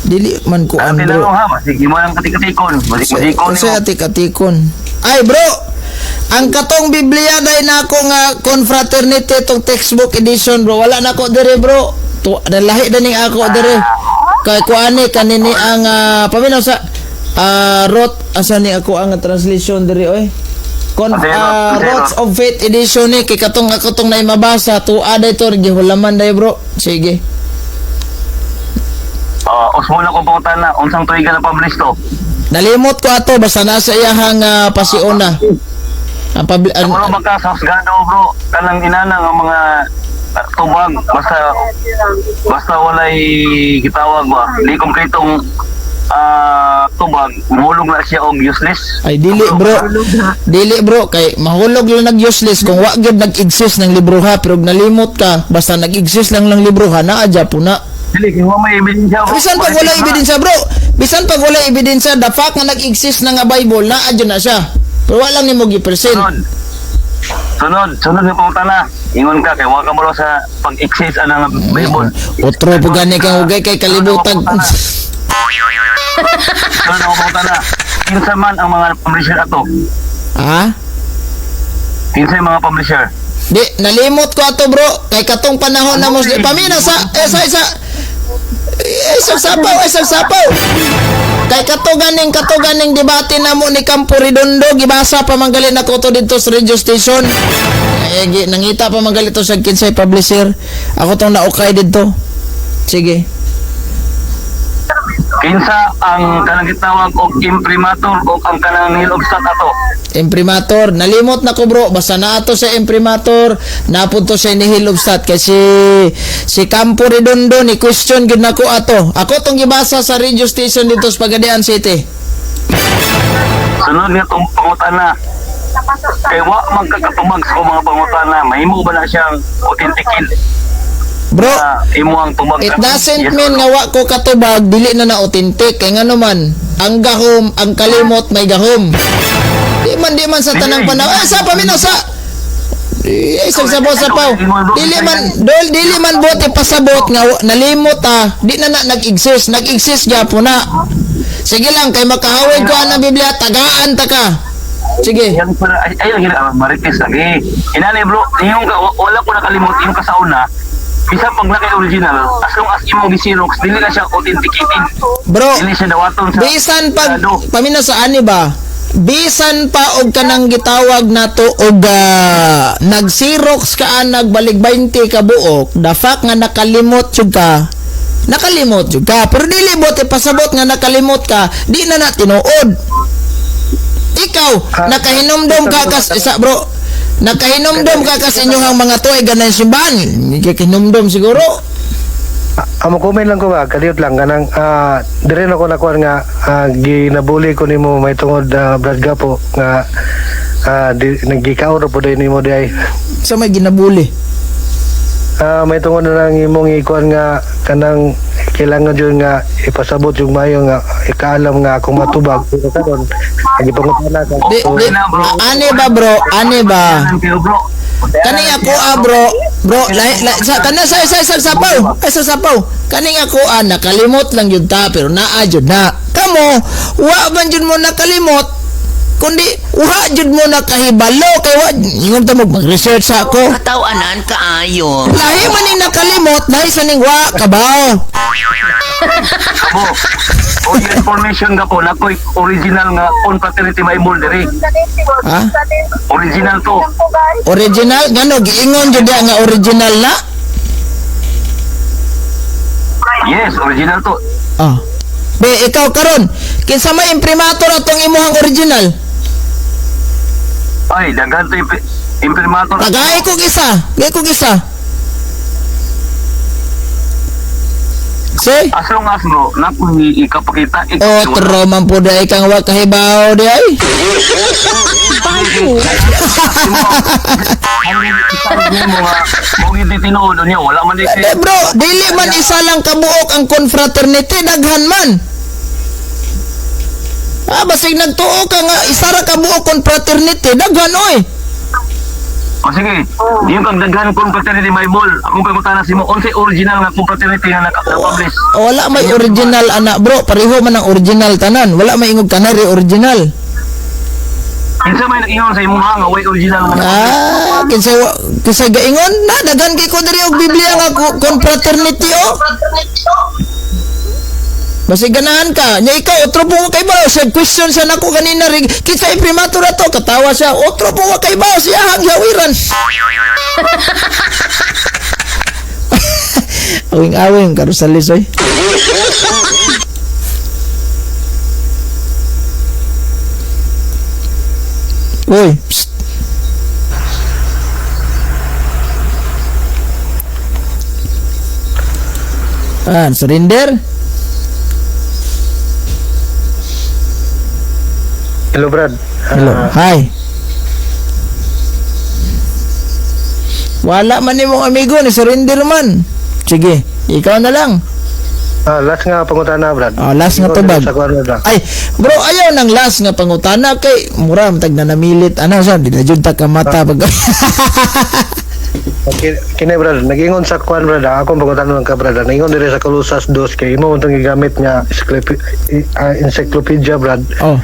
dili man kuan Ang bro. tinanong ha, basig imo lang katikatikon, basig masikon Kasi nimo. atik-atikon. Ay bro, ang katong Biblia dai nako nga Confraternity tong textbook edition bro, wala nako dire bro. Tu nalahi daning ako dire. Kay kuani kanini ang paminaw sa Roth asa ni ako ang translation dire oy. Kon Asero, asero. Roths of Faith edition ni kay katong ako tong naimabasa tuwa day to gihulaman day bro. Sige. Oh, usmo na ko pangutana, unsang tuig ka na publish to? Nalimot ko ato basta nasa iyahang pasiuna. Ang Wala ba ka sa husgado bro? Kanang inana nga mga tubag basta basta walay gitawag ba. Di konkretong tubag, muhulog na siya og useless. Ay dili bro. Dili bro kay mahulog lang nag useless kung wa gyud nag-exist ng libro ha, pero og nalimot ka basta nag-exist lang ng libro ha, naa po na. Dili kay wa may ebidensya bro. Bisan pag wala ebidensya bro. Bisan pag wala ebidensya, the fact nga nag-exist na nga Bible naa jud na siya. Pero wala lang nimo gi-present. Sunod. Sunod, sunod nga pangutana. Ingon ka kay wa ka mo sa pag-exist anang Bible. Otro po gani kang ugay kay kalibutan. Sunod ang pangutana. Kinsa man ang mga publisher ato? Ha? Kinsa yung mga publisher? Di, nalimot ko ato bro. Kay katong panahon na Muslim. Pamina sa, eh, sa, eh, sa sapaw, eh, sa sapaw. Kay kato ganing debate na mo ni Campo Redondo, gibasa pa manggali na ko to dito sa radio station. Eh, nangita pa manggali to sa kinsay publisher. Ako tong naukay dito. Sige. Kinsa ang kanang gitawag og imprimatur o ang kanang nil obstat ato? Imprimator, nalimot na ko bro, basta na ato sa imprimator, napunto sa nihilobstat kasi si Campo Redondo ni question gid nako ato. Ako tong gibasa sa radio station dito sa Pagadian City. Sunod nga tong pangutana. Kay wa man kakatumag sa mga pangutana, mahimo ba na siyang authenticated Bro, na imo ang tubag? it doesn't Yes mean or no? nga wa ko katubag dili na na authentic kay ngano man ang gahom, ang kalimot may gahom. Di man sa tanang panahon. Eh, sa paminaw sa eh, sa sabaw sapaw. Dili man dol dili man bote pasabot nga nalimot ah. Di na na nag-exist, nag-exist gyapon na. Sige lang kay makahawig ko ang Biblia, tagaan ta ka. Sige. Yan para ay ay lagi na marites lagi. Inani bro, yung ka, wala ko nakalimot yung kasauna. Bisa pag naka original, as long as imong gi-xerox, dili na siya authenticated. Bro, Dili siya dawaton sa bisan pag Sarado. pamina sa ani ba? Bisan pa og kanang gitawag nato og nag-xerox ka nagbalik 20 ka buok, the fact nga nakalimot jud ka, nakalimot jud ka. Pero dili bote pasabot nga nakalimot ka, di na na tinuod. Ikaw, nakahinumdom ka kas isa bro. Nakahinumdom ka kas inyong mga tuig ganang simbahan. Nakahinumdom siguro. Amo comment lang ko ba, kadiyot lang kanang dire na ko nakuha nga ginabuli ko nimo may tungod Brad Gapo nga nagikaon ra po din nimo di ay. Sa may ginabuli. May tungod na lang imong ikuan nga kanang kailangan jud nga ipasabot yung mayo nga ikaalam nga akong matubag pero karon gipangutana ka. Di, di, ani ba bro? Ani ba? Kayo, bro. Kani ako ah bro, bro, lahi, lahi, sa kana sa sapaw, ay sa sapaw. Kani ako ah nakalimot lang jud ta pero naa jud na. Kamo, wa man jud mo nakalimot kundi wa jud mo nakahibalo kay wa ingon ta mo mag-research sa ako. Katawanan kaayo. Lahi man ning nakalimot, lahi sa ning wa kabaw. Abo. O yung information ka po, nakoy original nga Confraternity Bible diri. Ha? Original to. Original ngano giingon jud diha nga original na? Yes, original to. Ah. Be, ikaw karon, kinsa may imprimatur atong imuhang original? Ay, daghan to imprimatur. Tagay kog isa, gay kog isa. Say, As long as bro, nakoy ikapakita. otro man po di kang wa kahibaw di ay. Mo gid tinuod niya, wala man di Eh bro, dili man isa lang kabuok ang confraternity, daghan man. Ah, basig nagtuo ka nga isa ra ka buok confraternity, daghan oy. O sige, yung kag daghan confraternity Bible, akong pangutana si mo, unsay original nga confraternity nga naka-publish? Wala may original ana bro, pareho man ang original tanan. Wala may ingog kanari original. Kinsa may nag-ingon sa imuha nga way original nga naka-publish? Ah, kinsa kinsa gaingon na daghan kay ko diri og Biblia nga confraternity oh. Basi ganahan ka. Nya ikaw otro po kay ba sa question sa nako kanina rig kinsa imprimatur ato katawa siya. Otro po kay ba siya ang yawiran. Awing-awing karusalis oy. Uy, psst. Ah, surrender? Hello Brad. Hello. Ah, Hi. Wala man imong amigo ni surrender man. Sige, ikaw na lang. Last nga pangutana Brad. Ah, last nga Ikaw, tubag. sa kuwan, Brad. Ay, bro, ayaw ng last nga pangutana kay mura man tag nanamilit ana sa di na jud ta kamata pag Okay, kini Brad, nagingon sa kuan Brad, akong pangutana lang ka Brad. Nagingon diri sa Colosas 2 kay imo itong gigamit nga encyclopedia Brad. Oh,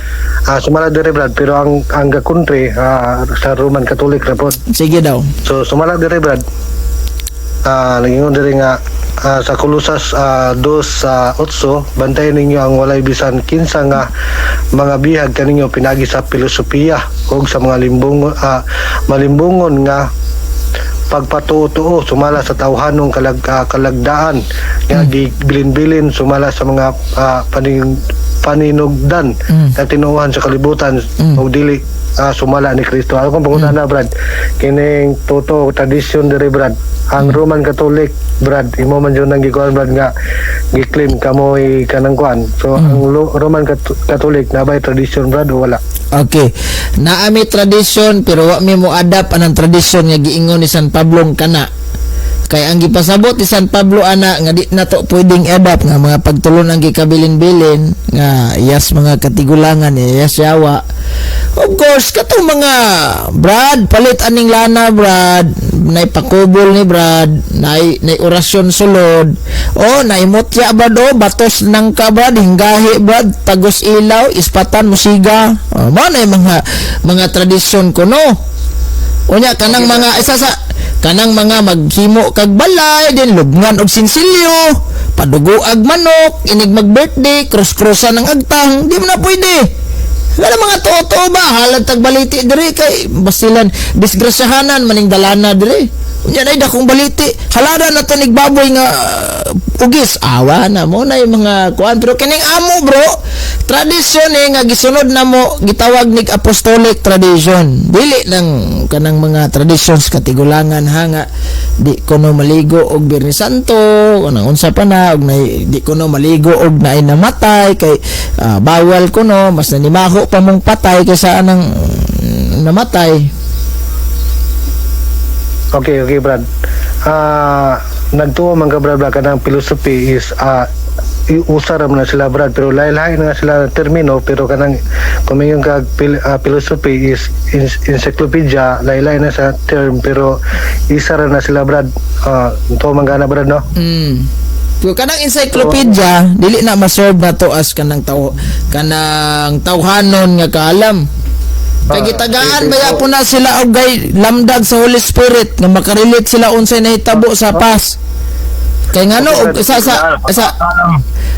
Sumala diri Brad, pero ang gakuntri sa Roman Catholic ra pod. sige daw. So sumala diri Brad. Nagingon diri nga sa Colosas 2 sa 8, bantayan ninyo ang walay bisan kinsa nga mga bihag kaninyo pinagi sa filosofiya ug sa mga limbungon malimbungon nga pagpatuo-tuo sumala sa tawhanong kalagdaan nga gibilin-bilin sumala sa mga paninugdan na tinuohan sa kalibutan ug dili sumala ni Kristo. Ako kung pangutana Brad, kining totoo tradisyon diri Brad, ang Roman Catholic Brad, imo man jud nang gikuan Brad nga gi-claim kamoy kanang kuan. So ang Roman Catholic na bay tradisyon Brad o wala? Okay. Naa mi tradisyon pero wa mi mo adapt anang tradisyon nga giingon ni San Pablo kana. Kay ang gipasabot ni San Pablo ana nga di nato pwedeng i-adapt nga mga pagtulon ang gikabilin-bilin nga iyas mga katigulangan iyas yawa. Of course katong mga Brad palit aning lana Brad, nay pakubol ni Brad, nay orasyon sulod. Oh, nay mutya Brad oh, batos nang ka Brad, hinggahi Brad, tagos ilaw, ispatan musiga. Oh, mao na yung mga tradisyon ko no. Unya kanang mga isa sa kanang mga maghimo kag balay din lubngan og sinsilyo, padugo ag manok, inig mag-birthday, cross-crossan ang agtang, di mo na pwede. Wala mga totoo ba halad tag baliti diri kay basilan disgrasyahanan maning dalana diri. Unya nay dakong baliti, halada na to nig baboy nga ugis. Awa na mo na yung mga kuan pero kining amo bro, tradisyon nga gisunod na mo gitawag nig apostolic tradition. Dili nang kanang mga traditions katigulangan ha nga di kuno maligo og Biyernes Santo, kanang unsa pa na og nay, di kuno maligo og naay namatay kay bawal kuno mas nanimaho pa mong patay kaysa anang namatay. Okay, Brad. Nagtuo man ka Brad kanang philosophy is usa ra man na sila Brad, pero lahi-lahi na sila termino, pero kanang kung mayon ka philosophy is encyclopedia, lahi-lahi na sa term pero isa ra na sila Brad. Tuo man ka na Brad no? Pero kanang encyclopedia dili na ma-serve na to as kanang tao kanang tawhanon nga kaalam. Kay gitagaan baya po na sila og gay lamdag sa Holy Spirit nga makarelate sila unsay nahitabo sa past. Kay ngano og sa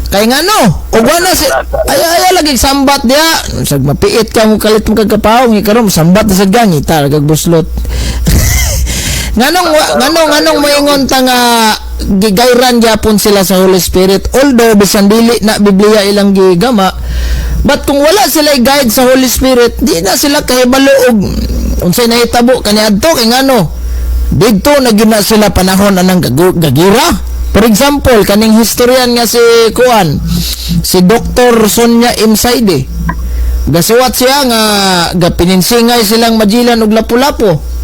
kay ngano og wala si ay lagi sambat diha sag mapiit ka mo kalit mo kag kapaong karon sambat na sad gangita kag buslot. Nganong moingon ta nga gigayran gyapon sila sa Holy Spirit, although bisan dili na Biblia ilang gigama, but kung wala sila guide sa Holy Spirit di na sila kahibalo og unsay nahitabo kaniadto. Kay ngano didto na gyud na sila panahon anang gagira. For example, kaning historian nga si kuan, si Dr. Sonia M. Saide, gasuwat siya nga gapininsingay silang Magellan og Lapu-Lapu.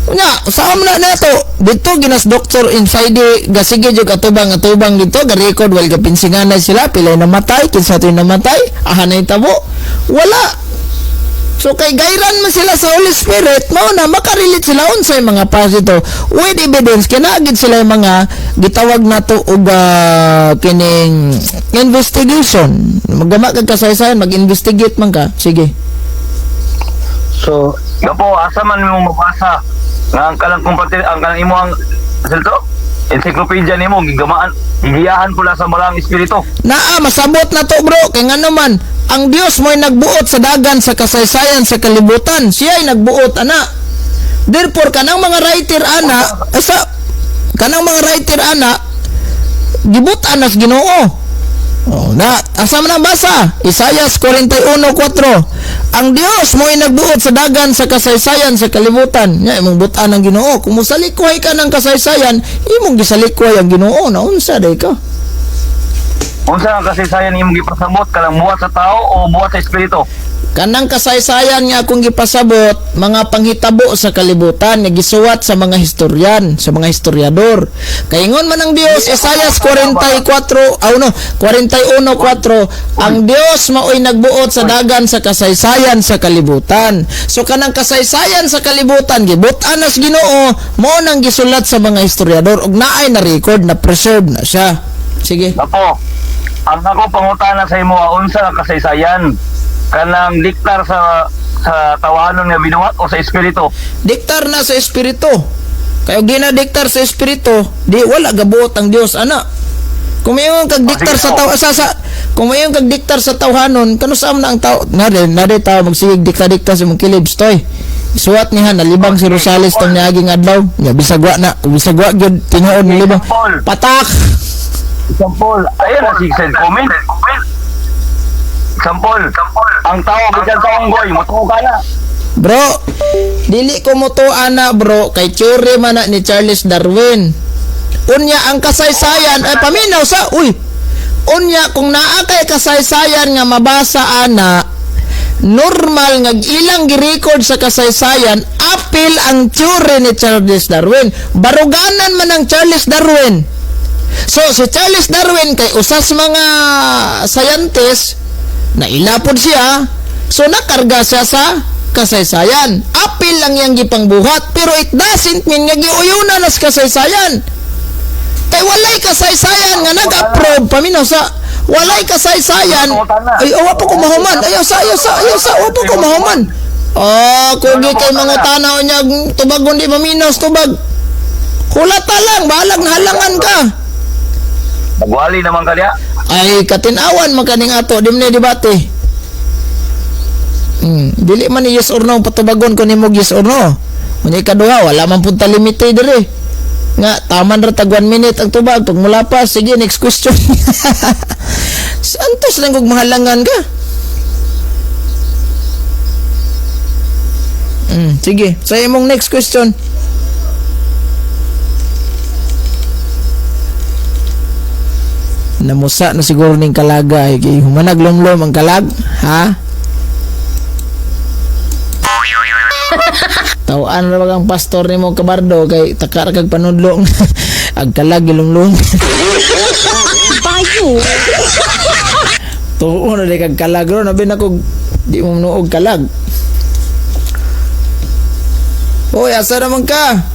Nya, saan na nato? Dito ginas doktor inside gasige jud atubang atubang dito ga-record while gapinsinganay sila pilay namatay, kinsa to'y namatay, aha na tabo. Wala. So kay gayran man sila sa Holy Spirit, mao na makarelate sila unsay mga past ito. With evidence kinaagid sila yung mga gitawag nato og kining investigation. Maggama kag kasaysayan, mag-investigate man ka. Sige. So Gapo, asa man mo mabasa nga ang kanang kumpati ang kanang imo ang to encyclopedia nimo gigamaan gigiyahan pula sa Balaang Espiritu. Naa, masabot na to, bro, kay ngano man ang Dios mo'y nagbuot sa dagan sa kasaysayan sa kalibutan. Siya ay nagbuot ana. Therefore kanang mga writer ana, asa kanang mga writer ana gibutan nas Ginoo. Oh, na asa man ang basa? Isayas 41:4. Ang Dios mo'y nagbuot sa dagan sa kasaysayan sa kalibutan. Nya imong butan ang Ginoo. Kung mosalikway ka ng kasaysayan, imong gisalikway ang Ginoo. Naunsa day ka? Unsa ang kasaysayan imong gipasabot, kanang buhat sa tao o buhat sa espiritu? Kanang kasaysayan nga akong gipasabot, mga panghitabo sa kalibutan nga gisuwat sa mga historian, sa mga historiador. Kay ingon man ang Dios, Isayas 44, aw no, 41:4, ang Dios maoy nagbuot sa dagan sa kasaysayan sa kalibutan. So kanang kasaysayan sa kalibutan gibut-an nas Ginoo, mao nang gisulat sa mga historiador ug naay na record na preserve na siya. Sige. Gapo, ang ako pangutana sa imo, unsa ang kasaysayan? Kanang diktar sa tawanon nga binuhat o sa espiritu? Diktar na sa espiritu. Kay og di na diktar sa espiritu, di wala gabuot ang Dios ana. Kung mayon kag diktar sa taw sa kung mayon kag diktar sa tawhanon, kanu saan na ang tao? Nade nade tao magsigig dikta-dikta sa imong kilibs toy. Suwat niya nalibang si Rosales tong niaging adlaw. Nya bisag wa na, bisag wa gyud tinuod nilibang. Patak. Example, ayan na si send comment. Example, ang tao bisan sa unggoy, motuo ka na. Bro, dili ko mo to ana bro, kay theory man na ni Charles Darwin. Unya ang kasaysayan ay paminaw sa uy. Unya kung naa kay kasaysayan nga mabasa ana, normal nga ilang gi-record sa kasaysayan, apil ang theory ni Charles Darwin. Baruganan man ang Charles Darwin. So si Charles Darwin kay usas mga scientist na ilapod siya, so nakarga siya sa kasaysayan. Apil lang yang gipangbuhat, pero it doesn't mean nga giuyunan nas kasaysayan. Kay walay kasaysayan nga nag-approve paminaw sa walay kasaysayan. Ay, awa pa ko mahuman. Ayaw sa, ayaw sa, ayaw sa, awa pa ko mahuman. Ah, kugi kay mga tanaw niya tubag di maminaw sa tubag. Hulata lang, bahalag nahalangan ka. Nagwali naman ka niya. Ay katinawan man kaning ato di man ni debate. Dili man ni yes or no patubagon ko nimo yes or no. Unya ikaduha wala man punta limite dire. Nga taman ra tag 1 minute ang tubag pag mulapas sige next question. Santos lang kog mahalangan ka. Sige, sa imong next question. Namusa na siguro ning kalaga ay kay humanag lumlom ang kalag, ha? Tawaan ra ang pastor nimo kabardo kay taka ra kag panudlong. Ang kalag gilumlum. Bayo. Tuo na di kag kalag ro nabi na kog di mo nuog kalag. Hoy, asa naman ka?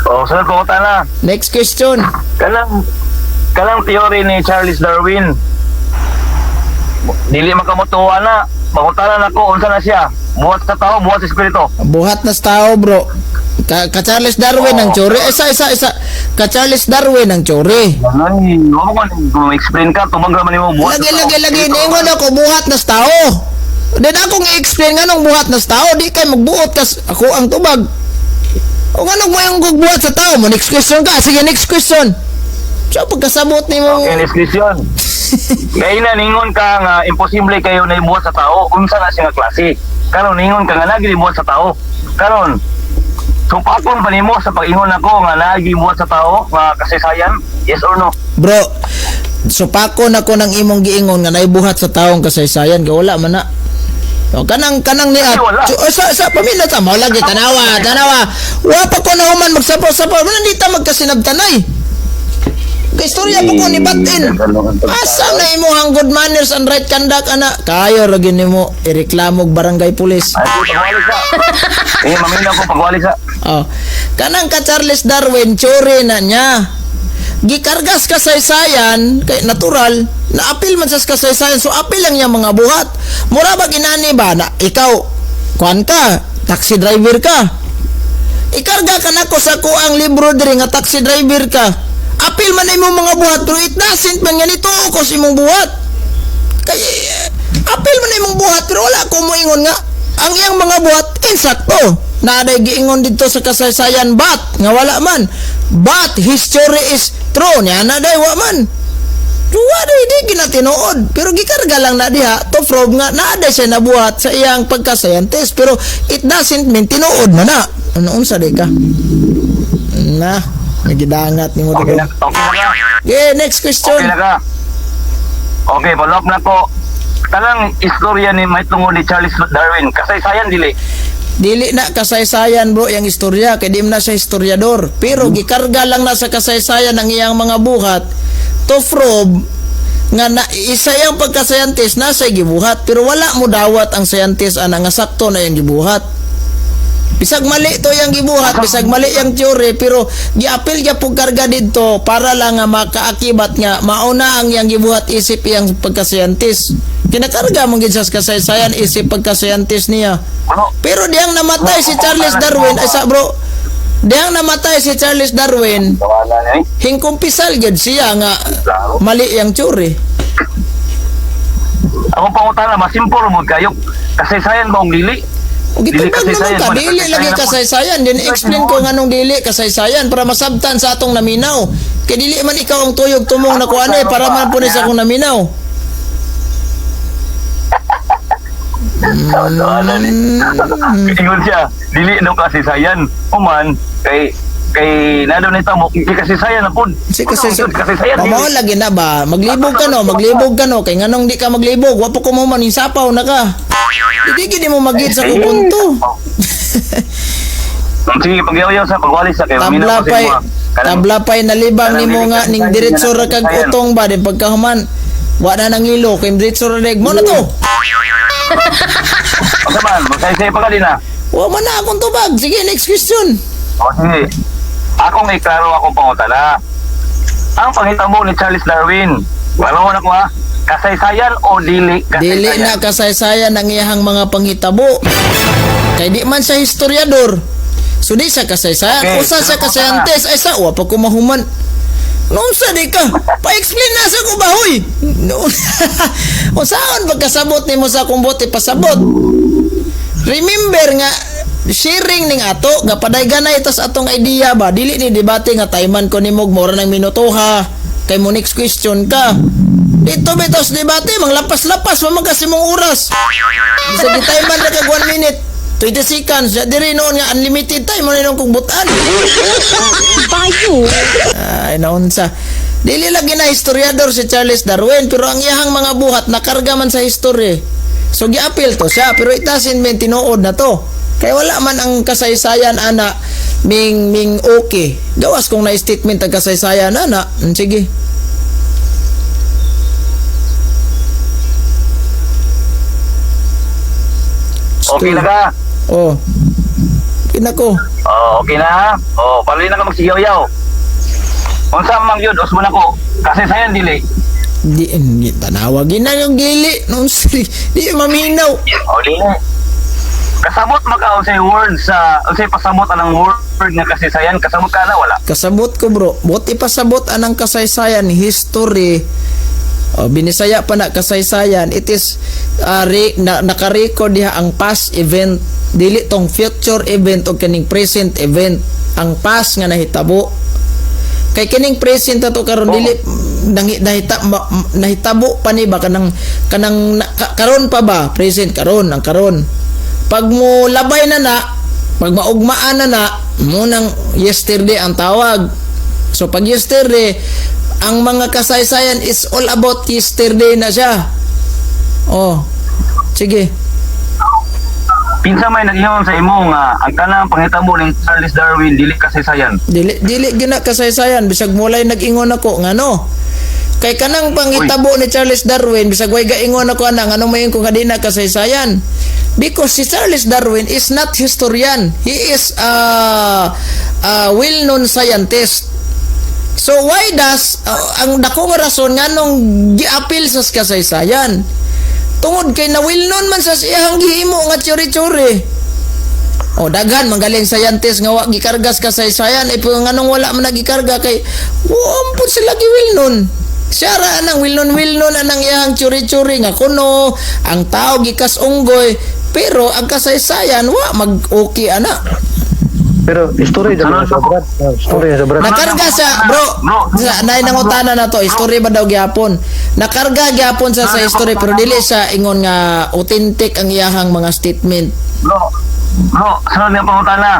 O, sunod pangutana. Next question. Kanang theory ni Charles Darwin. Dili makamutuwa na. Pangutana nako unsa na siya? Buhat sa tao, buhat sa espiritu. Buhat na sa tao, bro. Ka Charles Darwin ang theory. Isa, isa, isa. Ka Charles Darwin ang theory. Ay, wala ko kung explain ka, tubag raman nimo buhat Lagi, sa tao. lagi, lagi. Niingon ako, buhat na sa tao. Then akong i-explain nga nung buhat na sa tao, di kay magbuot kas ako ang tubag. O nga nung mayong buhat sa tao mo, next question ka. Sige, next question. So, pagkasabot ni mo, Okay, next question. Kaya na ningon ka nga imposible kayo na ibuhat sa tao, unsa na siya nga klase. Karon ningon ka nga nagi ibuhat sa tao. Karon supakon pa nimo sa pag-ingon nako nga nagi ibuhat sa tao nga kasaysayan, yes or no? bro, supakon ako ng imong giingon nga naibuhat sa taong kasaysayan, kay wala man na. O, kanang kanang ni Kasi wala. Sa pamilya ta mo lagi tanawa, tanawa. Wa pa ko na human magsapaw-sapaw. Wala di ta magkasinabtanay. Kay istorya pa ko ni Batin. Asa na imong good manners and right conduct ana? Kayo ra gyud nimo ireklamo og barangay pulis. Ay, pagwali sa. Eh, maminaw ko pagwali sa. Oh. Kanang ka Charles Darwin, tsure na niya. Gikargas kasaysayan, kay natural, naapil man sa kasaysayan, so apil lang niya mga buhat. Mura ba ginani ba na ikaw, kuan ka, taxi driver ka. Ikarga ka nako sa kuang libro diri nga taxi driver ka. Apil man imong mga buhat pero it doesn't man nga nito ko sa imong buhat. Kay apil man imong buhat pero wala ko moingon nga ang iyang mga buhat insakto. Naaday giingon dito sa kasaysayan but nga wala man. But history is true niya na day wa man. Wa day di ginatinuod pero gikarga lang na diha to prove nga naa day siya nabuhat sa iyang pagka-scientist pero it doesn't mean tinuod man na. Ano unsa day ka? Na, nagidangat nimo Okay dito. na, okay na ka. Yeah, next question. Okay na ka. Okay, follow up na ko. Tanang istorya ni may tungod ni Charles Darwin, kasaysayan dili. Dili na kasaysayan bro yang istorya kay di man na siya historiador pero gikarga lang na sa kasaysayan ang iyang mga buhat to prove nga na, isa iyang pagka-scientist nasa gibuhat pero wala mo dawat ang scientist ana nga sakto na iyang gibuhat. Bisag mali to yang gibuhat, bisag mali yang theory pero giapil gyapon karga didto para lang nga makaakibat nga mauna ang iyang gibuhat isip iyang pagka-scientist. Kinakarga mo gid sa kasaysayan isip pagka-scientist niya. Ano? Pero diyang namatay si Charles Darwin, ay sa bro, diyang namatay si Charles Darwin, Wala na eh. hingkumpisal gyud siya nga mali yang theory. Ako pangutana, mas simple mo kayo. Kasaysayan ba ang dili? O Dili gitubag naman kasaysayan ka, man, dili lagi kasaysayan na po. kasaysayan. Din explain ko nganong dili kasaysayan para masabtan sa atong naminaw. Kay dili man ikaw ang tuyog tumong na kuan eh, para man po ni sa akong naminaw. Wala ni. Ingon siya, dili no kasaysayan. Human kay kay nado ni tamo, di kasaysayan na pud. Si kasaysayan. Kasaysayan dili. Pamao lagi na ba? Maglibog ka no, maglibog ka no. Kay nganong di ka maglibog, wa pa ko mo man sapaw na ka. Hindi gid mo magid sa kupunto. Sige, pagyaw-yaw sa pagwali sa kay Tabla maminaw ko sa pay imo. Kanang- tabla pay nalibang kanang nimo dili nga ning kasaysayan, diretso ra kanang kag kasaysayan. utong ba din pagkahuman wa na nangilo kay diretso ra deg mo na to. Unsa man, magsaysay pa ka din ah. Wa man na akong tubag. Sige, next question. O sige. Akong iklaro akong pangutana. Ang panghitabo ni Charles Darwin, klaro na ko ha, kasaysayan o dili kasaysayan? Dili na kasaysayan ang iyahang mga panghitabo. Kay di man siya historiador. So di siya kasaysayan. Okay, Usa siya pero kasayantist. Ay sa wa pa ko mahuman. Noon sa di ka? Pa-explain na sa ko ba, huy? Noon. Unsaon pagkasabot nimo sa akong bote pasabot? Remember nga sharing ning ato nga padayganay tas atong idea ba dili ni debate nga tayman ko nimo mura nang minuto ha kay mo next question ka dito bitaw sa debate manglapas-lapas man kasi mong oras bisa di tayman ra kag 1 minute 20 seconds ya diri noon nga unlimited time mo na kung butan. Bayo. Ay, naunsa. Dili lagi na historiador si Charles Darwin pero ang iyahang mga buhat nakarga man sa history. So giapil to siya pero it doesn't mean tinuod na to. Kay wala man ang kasaysayan ana ming ming okay. Gawas kung na statement ang kasaysayan ana. Sige. Okay na ka? Oh. Kinako. Oh, okay na. Oh, para na ka magsiyaw-yaw. Unsa man gyud usbon ako, kasaysayan dili. Di, di tanawagin na yung dili. No, di maminaw. O dili. Kasabot maka unsay word sa unsay pasabot anang word nga kasaysayan, kasabot ka na wala. Kasabot ko bro. Buot ipasabot anang kasaysayan, history. Oh, binisaya pa na kasaysayan. It is naka-record diha ang past event, dili tong future event o kining present event. Ang past nga nahitabo. Kay kining present ato karon dili nahitabo pa ni ba kanang kanang karon pa ba present karon ang karon. Pag mo labay na na, pag maugmaan na na, munang yesterday ang tawag. So pag yesterday, ang mga kasaysayan is all about yesterday na siya. Oh. Sige. Kinsa may nag-ingon sa imo nga ang kanang panghitabo ni Charles Darwin dili kasaysayan? Dili dili gyud na kasaysayan bisag mulay nag-ingon ako ngano. Kay kanang panghitabo ni Charles Darwin, bisag way gaingon ako ana, nganong mayon ko nga di na kasaysayan? Because si Charles Darwin is not historian. He is a well-known scientist. So why does ang dako nga rason nganong giapil sa kasaysayan? Tungod kay na well-known man sa iyang gihimo nga tsuri-tsuri. O daghan manggaling scientist nga wa gikargas kasaysayan eh, pero nganong wala man nagikarga kay wa pud sila gi well-known. Siya ra anang well-known well-known anang iyang tsuri-tsuri nga kuno ang tao gikas unggoy, pero ang kasaysayan wa mag okay ana. Pero story dyan sa Brad. Ah, story sa Brad. Nakarga sa bro, sa nay nangutana na to, history ba daw gyapon? Nakarga gyapon sa history, pero dili sa ingon nga authentic ang iyahang mga statement. Bro, bro, sunod nga pangutana.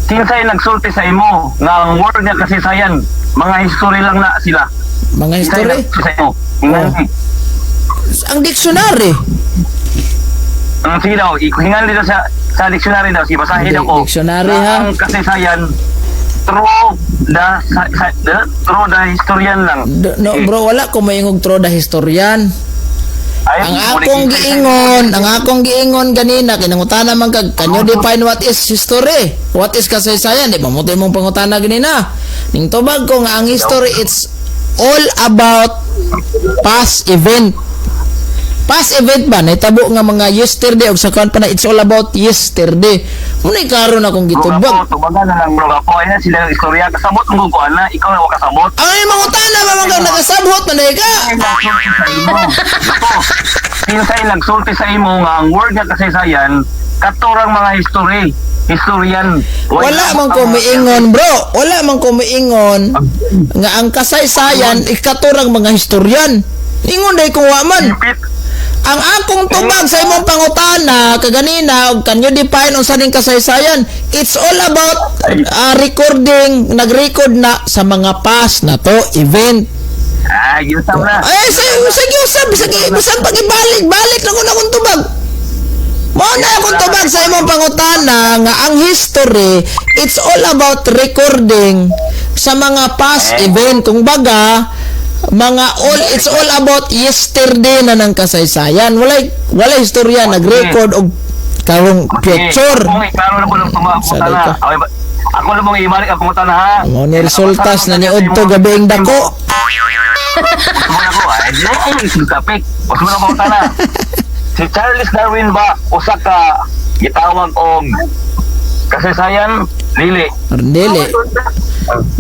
Kinsay nagsulti sa imo nga ang word nga kasaysayan, mga history lang na sila? Mga Kinsay history? nagsulti sa imo? Hingan. Oh. Ang dictionary. Ang sige daw, hingan dito sa dictionary daw, sige, basahin ako. Dictionary, Na ha? ang kasaysayan through the historian lang. No, bro, wala ko maingog through the historian. Ay, Ang muna akong giingon, ang akong giingon ganina, kinangutana man kag, "Can you define what is history? What is kasaysayan?" Di ba mo mong pangutana ganina? Ning tubag ko nga ang history, it's all about past event. Past event ba nahitabo nga mga yesterday og sa kuan pa na, it's all about yesterday. Muna karon akong Bro, gitubag. Gapo, tubagan na lang, bro, Gapo. Ayan sila ang istorya. Kasabot mo ko, ana. Ikaw na wa kasabot. Ang mangutana ba man ka nakasabot man ka? Nagsulti sa imo. Gapo, kinsay nagsulti sa imo nga ang word nga kasaysayan, katurang mga history. Historian. Wala man ko miingon, bro. Wala man ko miingon nga ang kasaysayan ikaturang mga historian. Ingon day kung wa man. Ang akong tubag sa imong pangutana kaganina og "Can you define unsa ning kasaysayan?" It's all about recording, nag-record na sa mga past na to event. Ay, giusap na. Ay, sa sige usab, sige, bisan pag ibalik, balik na ko na akong tubag. Mao na akong tubag sa imong pangutana nga ang history, it's all about recording sa mga past event. Kung baga, mga all it's all about yesterday na ng kasaysayan. Walay istorya nag-record og karong future. Kung klaro na po ng Sa pangutana. ka. Okay, ako na pong ibalik ang pangutana ha. Mo ni resultas na ni Udto gabi dako. Gusto mo na ko, ay, ay, kapik. Gusto mo na pangutana. Si Charles Darwin ba, usa ka gitawag og kasaysayan, dili? Dili.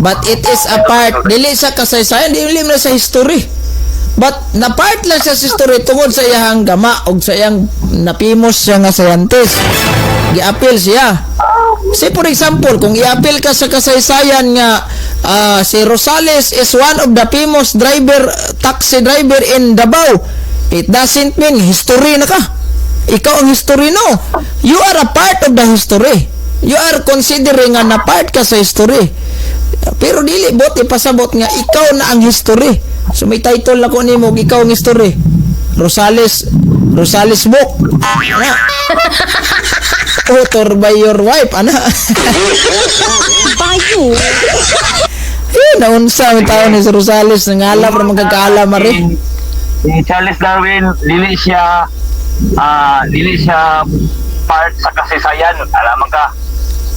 But it is a part, dili sa kasaysayan, dili man sa history. But na part lang siya sa history tungod sa iyang gama og sa iyang napimos siya nga scientist. Giapil siya. Say for example, kung iapil ka sa kasaysayan nga si Rosales is one of the famous driver, taxi driver in Davao, it doesn't mean history na ka. Ikaw ang history, no. You are a part of the history. You are considering nga na part ka sa history. Pero dili bot ipasabot nga ikaw na ang history. So may title na ko nimo, ikaw ang history. Rosales Rosales book. Ana. Author by your wife, ana. Bayo. Eh, naunsa ang tao ni si Rosales, nangalam ra magkakaalam ari. Si Charles Darwin, dili siya part sa kasaysayan. Alam ka.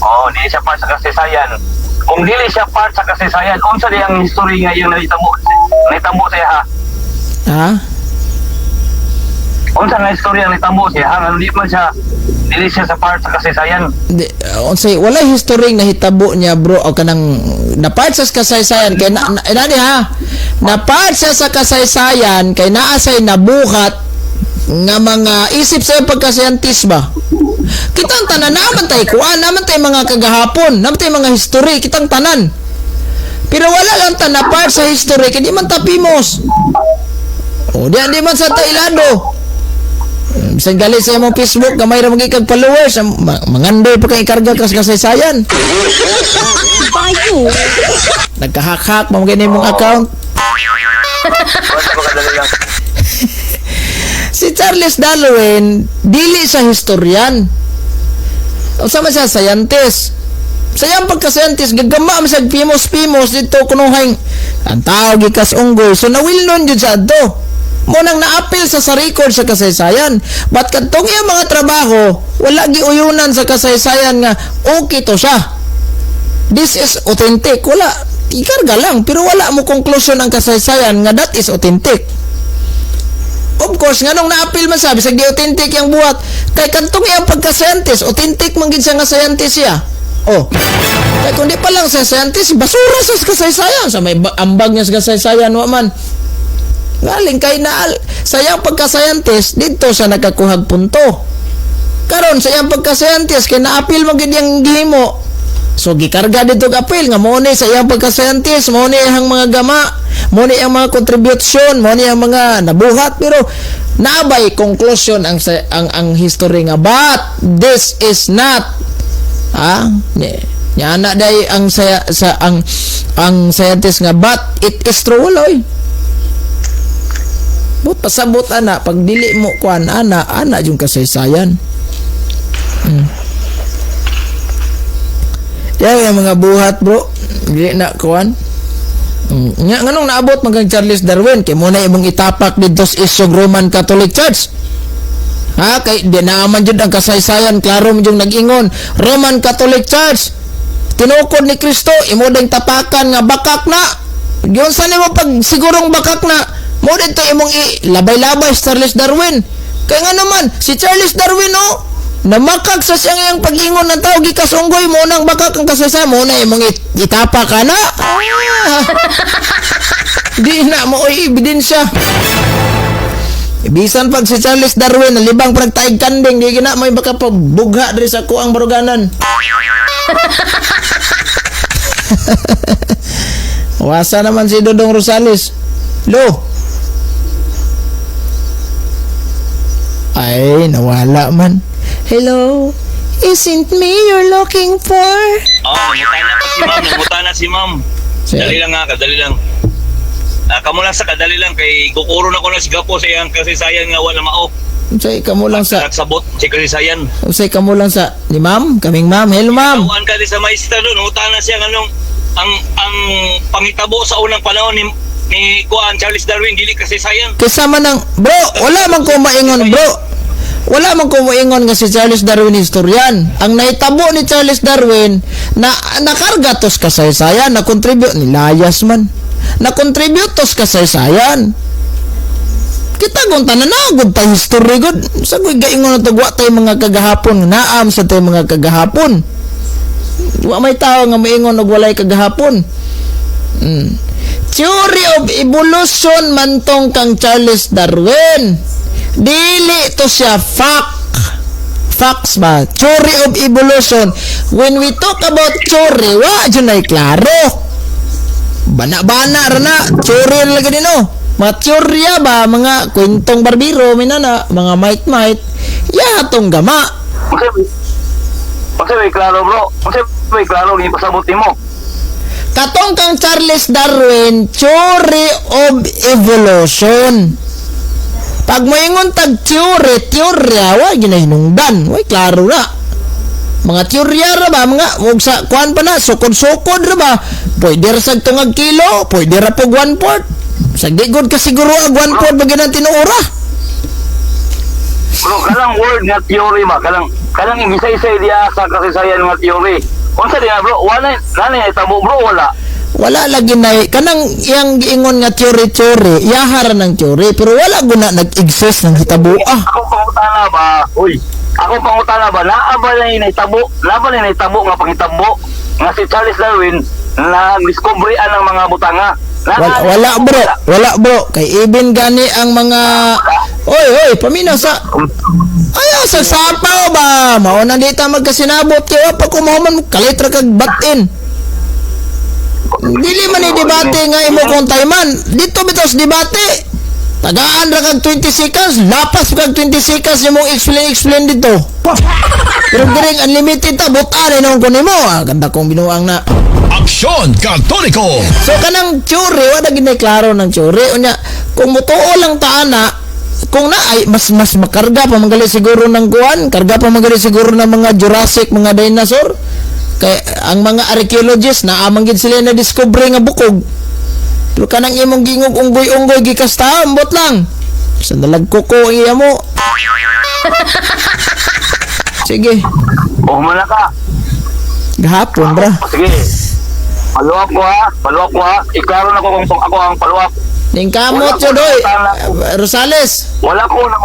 Oh, dili siya part sa kasaysayan. Kung dili siya part sa kasaysayan, unsa di ang history nga iyang nahitabo siya ha? Ha? Unsa nga history ang nahitabo siya ha? Nga di man siya dili siya sa part sa kasaysayan. Di, unsay wala history nahitabo niya, bro, o kanang na part sa kasaysayan kay na, nani ha, na part siya sa kasaysayan kay naa say nabuhat nga mga isip sa pagka-scientist ba. Kitang tanan naman tay kuan, naman tay mga kagahapon, naman tay mga history kitang tanan, pero wala lang ta na part sa history kay di man ta famous o di man sa tailado. Bisan gali sa imong Facebook, gamay ra magiging followers, mangandoy pa kay ikarga kas kasaysayan. Bayo. Nagka-hack-hack mo gani imong account. Basta makadali lang. Si Charles Darwin dili sa historian. Unsa man siya scientist. Sa iyang pagka-scientist, gagama man siya pimos-pimos dito kunuhay ang tao gikas unggoy. So nawilnon jud sa adto. Mo nang naapil sa record sa kasaysayan. But kadtong iyang mga trabaho, wala giuyunan sa kasaysayan nga okay to siya. This is authentic. Wala, ikarga lang pero wala mo conclusion ang kasaysayan nga that is authentic. Of course, nganong naapil man sabi sa di authentic yang buhat kay kadtong iyang pagka-scientist, authentic man gid siya nga scientist siya. Oh. Kay kung di pa lang sa scientist, basura sa kasaysayan. Sa may ambag niya sa kasaysayan, wa man. Galing kay na sa iyang pagka-scientist, dito siya nakakuhag punto. Karon sa iyang pagka-scientist kay naapil man gid yang gihimo. So gikarga dito og apil nga mo ni sa iyang pagka-scientist, mo ni ang mga gama, mo ni ang mga contribution, mo ni ang mga nabuhat, pero naabay conclusion ang sa, ang history nga but this is not ni nya na day ang sa ang scientist nga but it is true, wala oy. But pasabot ana pag dili mo kuan ana ana yung kasaysayan. Yan yung mga buhat, bro. Dili na kuan. Nga nganong naabot man kang Charles Darwin kay mo na imong itapak didto sa isyong Roman Catholic Church. Ha, kay di na man jud ang kasaysayan, klaro man jud nag-ingon Roman Catholic Church tinukod ni Kristo, imo ding tapakan nga bakak na. Yun sa nimo pag sigurong bakak na mo dito imong labay-labay si Charles Darwin. Kay nga naman si Charles Darwin, oh, namakak sa siyang iyang pag-ingon ng tao gikasunggoy, mo nang bakak ang kasaysayan, mo na imong itapak ka na. Ah. Di na mo oy ebidensya. Bisan pag si Charles Darwin nalibang prag taig kanding, di gina may baka pagbugha diri sa kuang baruganan. Wasa naman si Dodong Rosales. Lo. Ay, nawala man. Hello? Isn't me you're looking for? Oh, nangutan na si ma'am, nangutan na si ma'am. Dali lang nga, kadali lang. Kamo lang sa kadali lang kay kukuro na ko na si Gapo sa iyang kasaysayan nga wala mao. Unsay kamo lang sa Nagsabot si kasaysayan. Unsay kamo lang sa ni ma'am, kaming ma'am. Hello, ma'am. Tawaan ka di sa maestra doon, nangutan na siya nganong ang pangitabo sa unang panahon ni Kuan Charles Darwin dili kasaysayan. Kaysa man ang bro, wala man ko maingon, bro. Wala man ko maingon nga si Charles Darwin historian. Ang nahitabo ni Charles Darwin na nakarga tos kasaysayan, na contribute ni layas man. Na contribute tos kasaysayan. Kita kung tanan na gud tay history gud. Sa kuy gaingon na tugwa tay mga kagahapon, naam sa tay mga kagahapon. Wa may tao nga maingon og walay kagahapon. Theory of evolution man tong kang Charles Darwin. Dili to siya fact. Facts ba? Theory of evolution. When we talk about theory, wa dyan ay klaro. Bana-bana ra na. Theory ra lagi no. Mga teorya ba? Mga kwentong barbiro, minana, mga might-might. Ya tong gama. Kasi may klaro, bro. Kasi may klaro yung pasabot nimo. Katong kang Charles Darwin, theory of evolution. Pag moingon tag theory, teorya, wa ginahinungdan. Way klaro na. Mga teorya ra ba, mga wag sa kuan pa na, sukod-sukod ra ba. Pwede ra sag tungag kilo, pwede ra pog 1/4. Sa di gud ka siguro ag 1/4 ba ginang tinuora. Bro, kanang word nga theory ba, kanang ibisay-say diya sa kasaysayan nga theory. Unsa diya, bro? Wala na itabo, bro, wala. Wala lagi na kanang iyang giingon nga theory-theory, iyahara ng theory, pero wala guna nag-exist ng hitabo. Ah. Akong pangutana ba? Uy, akong pangutana ba? Naa ba na initabo? Naa ba na initabo nga pangitabo nga si Charles Darwin na discovery ang mga butanga? Wala, wala bro, wala bro. Kay even gani ang mga oy, oy, paminaw sa ayaw sa sapaw ba? Mao na dita magkasinabot kay wa pa kumahuman kalit ra kag batin. Dili man ni debate nga imo kung tayman. Dito bitaw sa debate. Tagaan ra kag 20 seconds, lapas kag 20 seconds imong explain dito. Pero diring unlimited ta butan noon ko nimo. Ah, ganda kong binuang na. Aksyon Katoliko. So kanang theory, wala gid klaro ng theory. Unya, kung mutuo lang ta ana, Kung na ay mas mas makarga pa magali siguro ng kuan, karga pa magali siguro ng mga Jurassic, mga dinosaur. Kay ang mga archaeologists na amang gid sila na discover nga bukog. Pero kanang imong gingog unggoy-unggoy gikas ta, ambot lang. Sa nalag kuko ang iya mo. Sige, O humana ka. gahapon bra. O, sige. Paluwap ko ha. Paluwap ko ha. Iklaro na ko kung ako ang paluwap. Ning kamot yun, oy. Rosales. Wala ko na.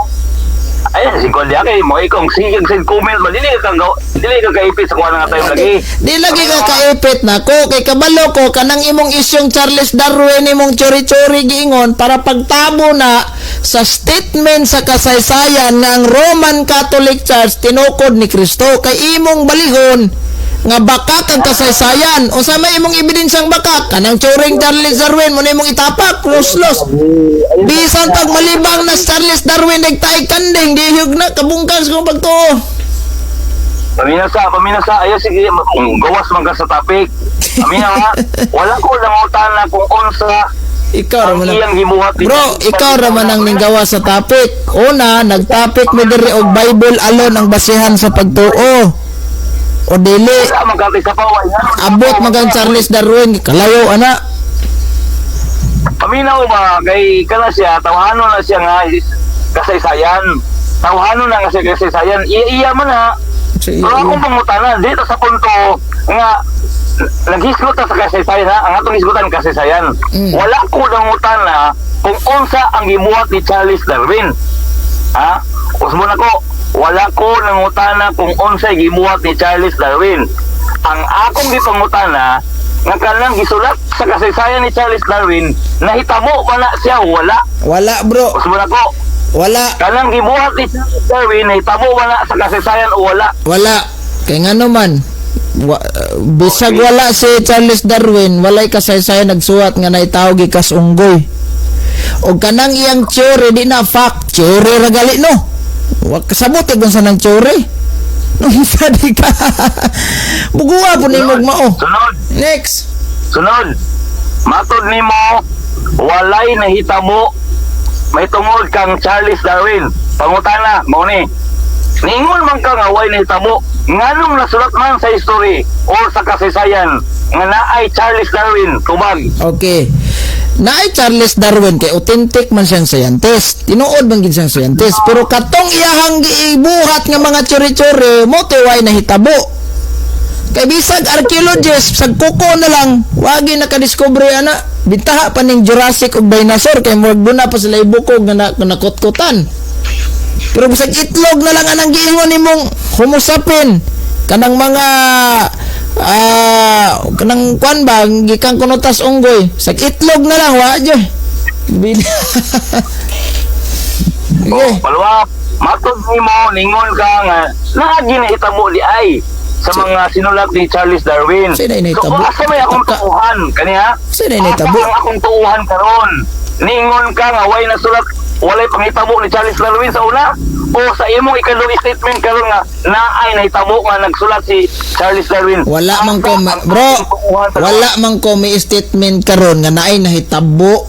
Ay, si Goldi kay mo ikong sige sa comment ba dili ka dili ka kaipit sa kuha nga time lagi. Di lagi ka kaipit na ko kay kabalo ko kanang imong isyong Charles Darwin imong chori-chori giingon para pagtabo na sa statement sa kasaysayan nga ang Roman Catholic Church tinukod ni Kristo kay imong balihon nga bakak ang kasaysayan. Unsa may imong ebidensyang bakak? Kanang choring Charles Darwin mo na imong itapak los-los. Bisan pag malibang na si Charles Darwin nagtaig kanding di hug na kabungkang sa kong pagtuo. Paminasa, paminasa. Ayo sige, kung gawas man ka sa topic. Pamina nga, wala ko nangutan na kung unsa Ikaw ra ang man ang- iyang gibuhat ni Bro, ikaw ra man ang ninggawa sa topic. Una, nagtopic mo diri og Bible alone ang basehan sa pagtuo. O dili, Wala man ka sa paway. abot magang Charles Darwin, kalayo ana. Paminaw ba kay kana siya tawhanon na siya nga kasaysayan. Tawhanon na nga siya kasaysayan. Iya, iya man ha. Sige, Pero akong pangutana dito sa punto nga naghisgot ta sa kasaysayan ha. Ang atong hisgutan kasaysayan. Wala ko nangutana kung unsa ang gibuhat ni Charles Darwin. Ha? Usbon ako, wala ko nangutana kung unsay gibuhat ni Charles Darwin. Ang akong gipangutana nga kanang gisulat sa kasaysayan ni Charles Darwin, nahitabo ba na siya o wala? Wala bro, Usbon ako, wala, kanang gibuhat ni Charles Darwin, nahitabo ba na sa kasaysayan o wala? wala. Kay ngano man, bisag wala si Charles Darwin, walay kasaysayan nagsuwat nga naitaw gikas unggoy. Og kanang iyang theory di na fact, theory ra gali no. Wa kasabot kung sa nang theory. Nung sa di ka. Buguwa po ni mong mao. Sunod, Next. sunod. Matod nimo walay nahitabo may tungod kang Charles Darwin. Pangutana, mao ni. Niingon man ka nga way nahitabo, nganong nasulat man sa history or sa kasaysayan nga naay Charles Darwin tubag. Okay. Naay Charles Darwin kay authentic man siyang scientist. Tinuod man gid siyang scientist. Pero katong iyahang gibuhat nga mga tsuri-tsuri, mo to way nahitabo. Kay bisag archaeologist sag kuko na lang, wagi nakadiscover ana. Bintaha pa ning Jurassic ug dinosaur kay murag duna pa sila ibukog nga nakutkutan. Pero bisag itlog na lang anang giingon nimong Homo sapien kanang mga kanang kwan ba gikan kunotas unggoy sag itlog na lang wa jud. Bil. Oh, Okay. palwa, matod nimo ningon ka nga naagi nahitabo di ay sa mga sinulat ni Charles Darwin. Sino ay nahitabo? So, asa may akong Taka. tuuhan kaniya? Sino ay nahitabo? Asa ang akong tuuhan karon? Ningon ka nga way nasulat walay pangitabo ni Charles Darwin sa una o sa imong ikalong statement karon nga naay nahitabo nga nagsulat si Charles Darwin. Wala man ko Asa ang bro, akong tuuhan sa wala man ko may statement karon nga naay nahitabo.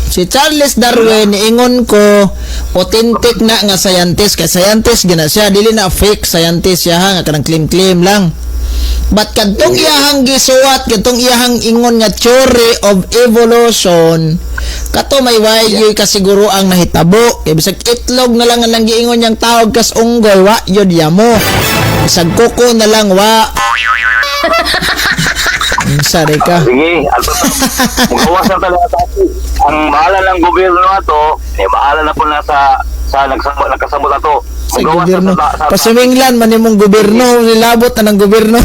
Si Charles Darwin niingon ko authentic na nga scientist kay scientist gina siya dili na fake scientist siya ha nga kanang claim-claim lang. But kadtong iyahang gisuwat, kadtong iyahang ingon nga theory of evolution, kato may way yoy kasiguro ang nahitabo. Kay bisag itlog na lang ang giingon niyang tawag kas unggoy, wa yun yamo. Bisag kuko na lang wa. Sorry ka. Sige, ato magawas na talaga tayo. Ang bahala ng gobyerno ato, eh, bahala na po na sa sa nagsabot nakasabot ato. Sa Magawas na gobyerno. sa Pasuminglan man imong gobyerno, nilabot na ng gobyerno.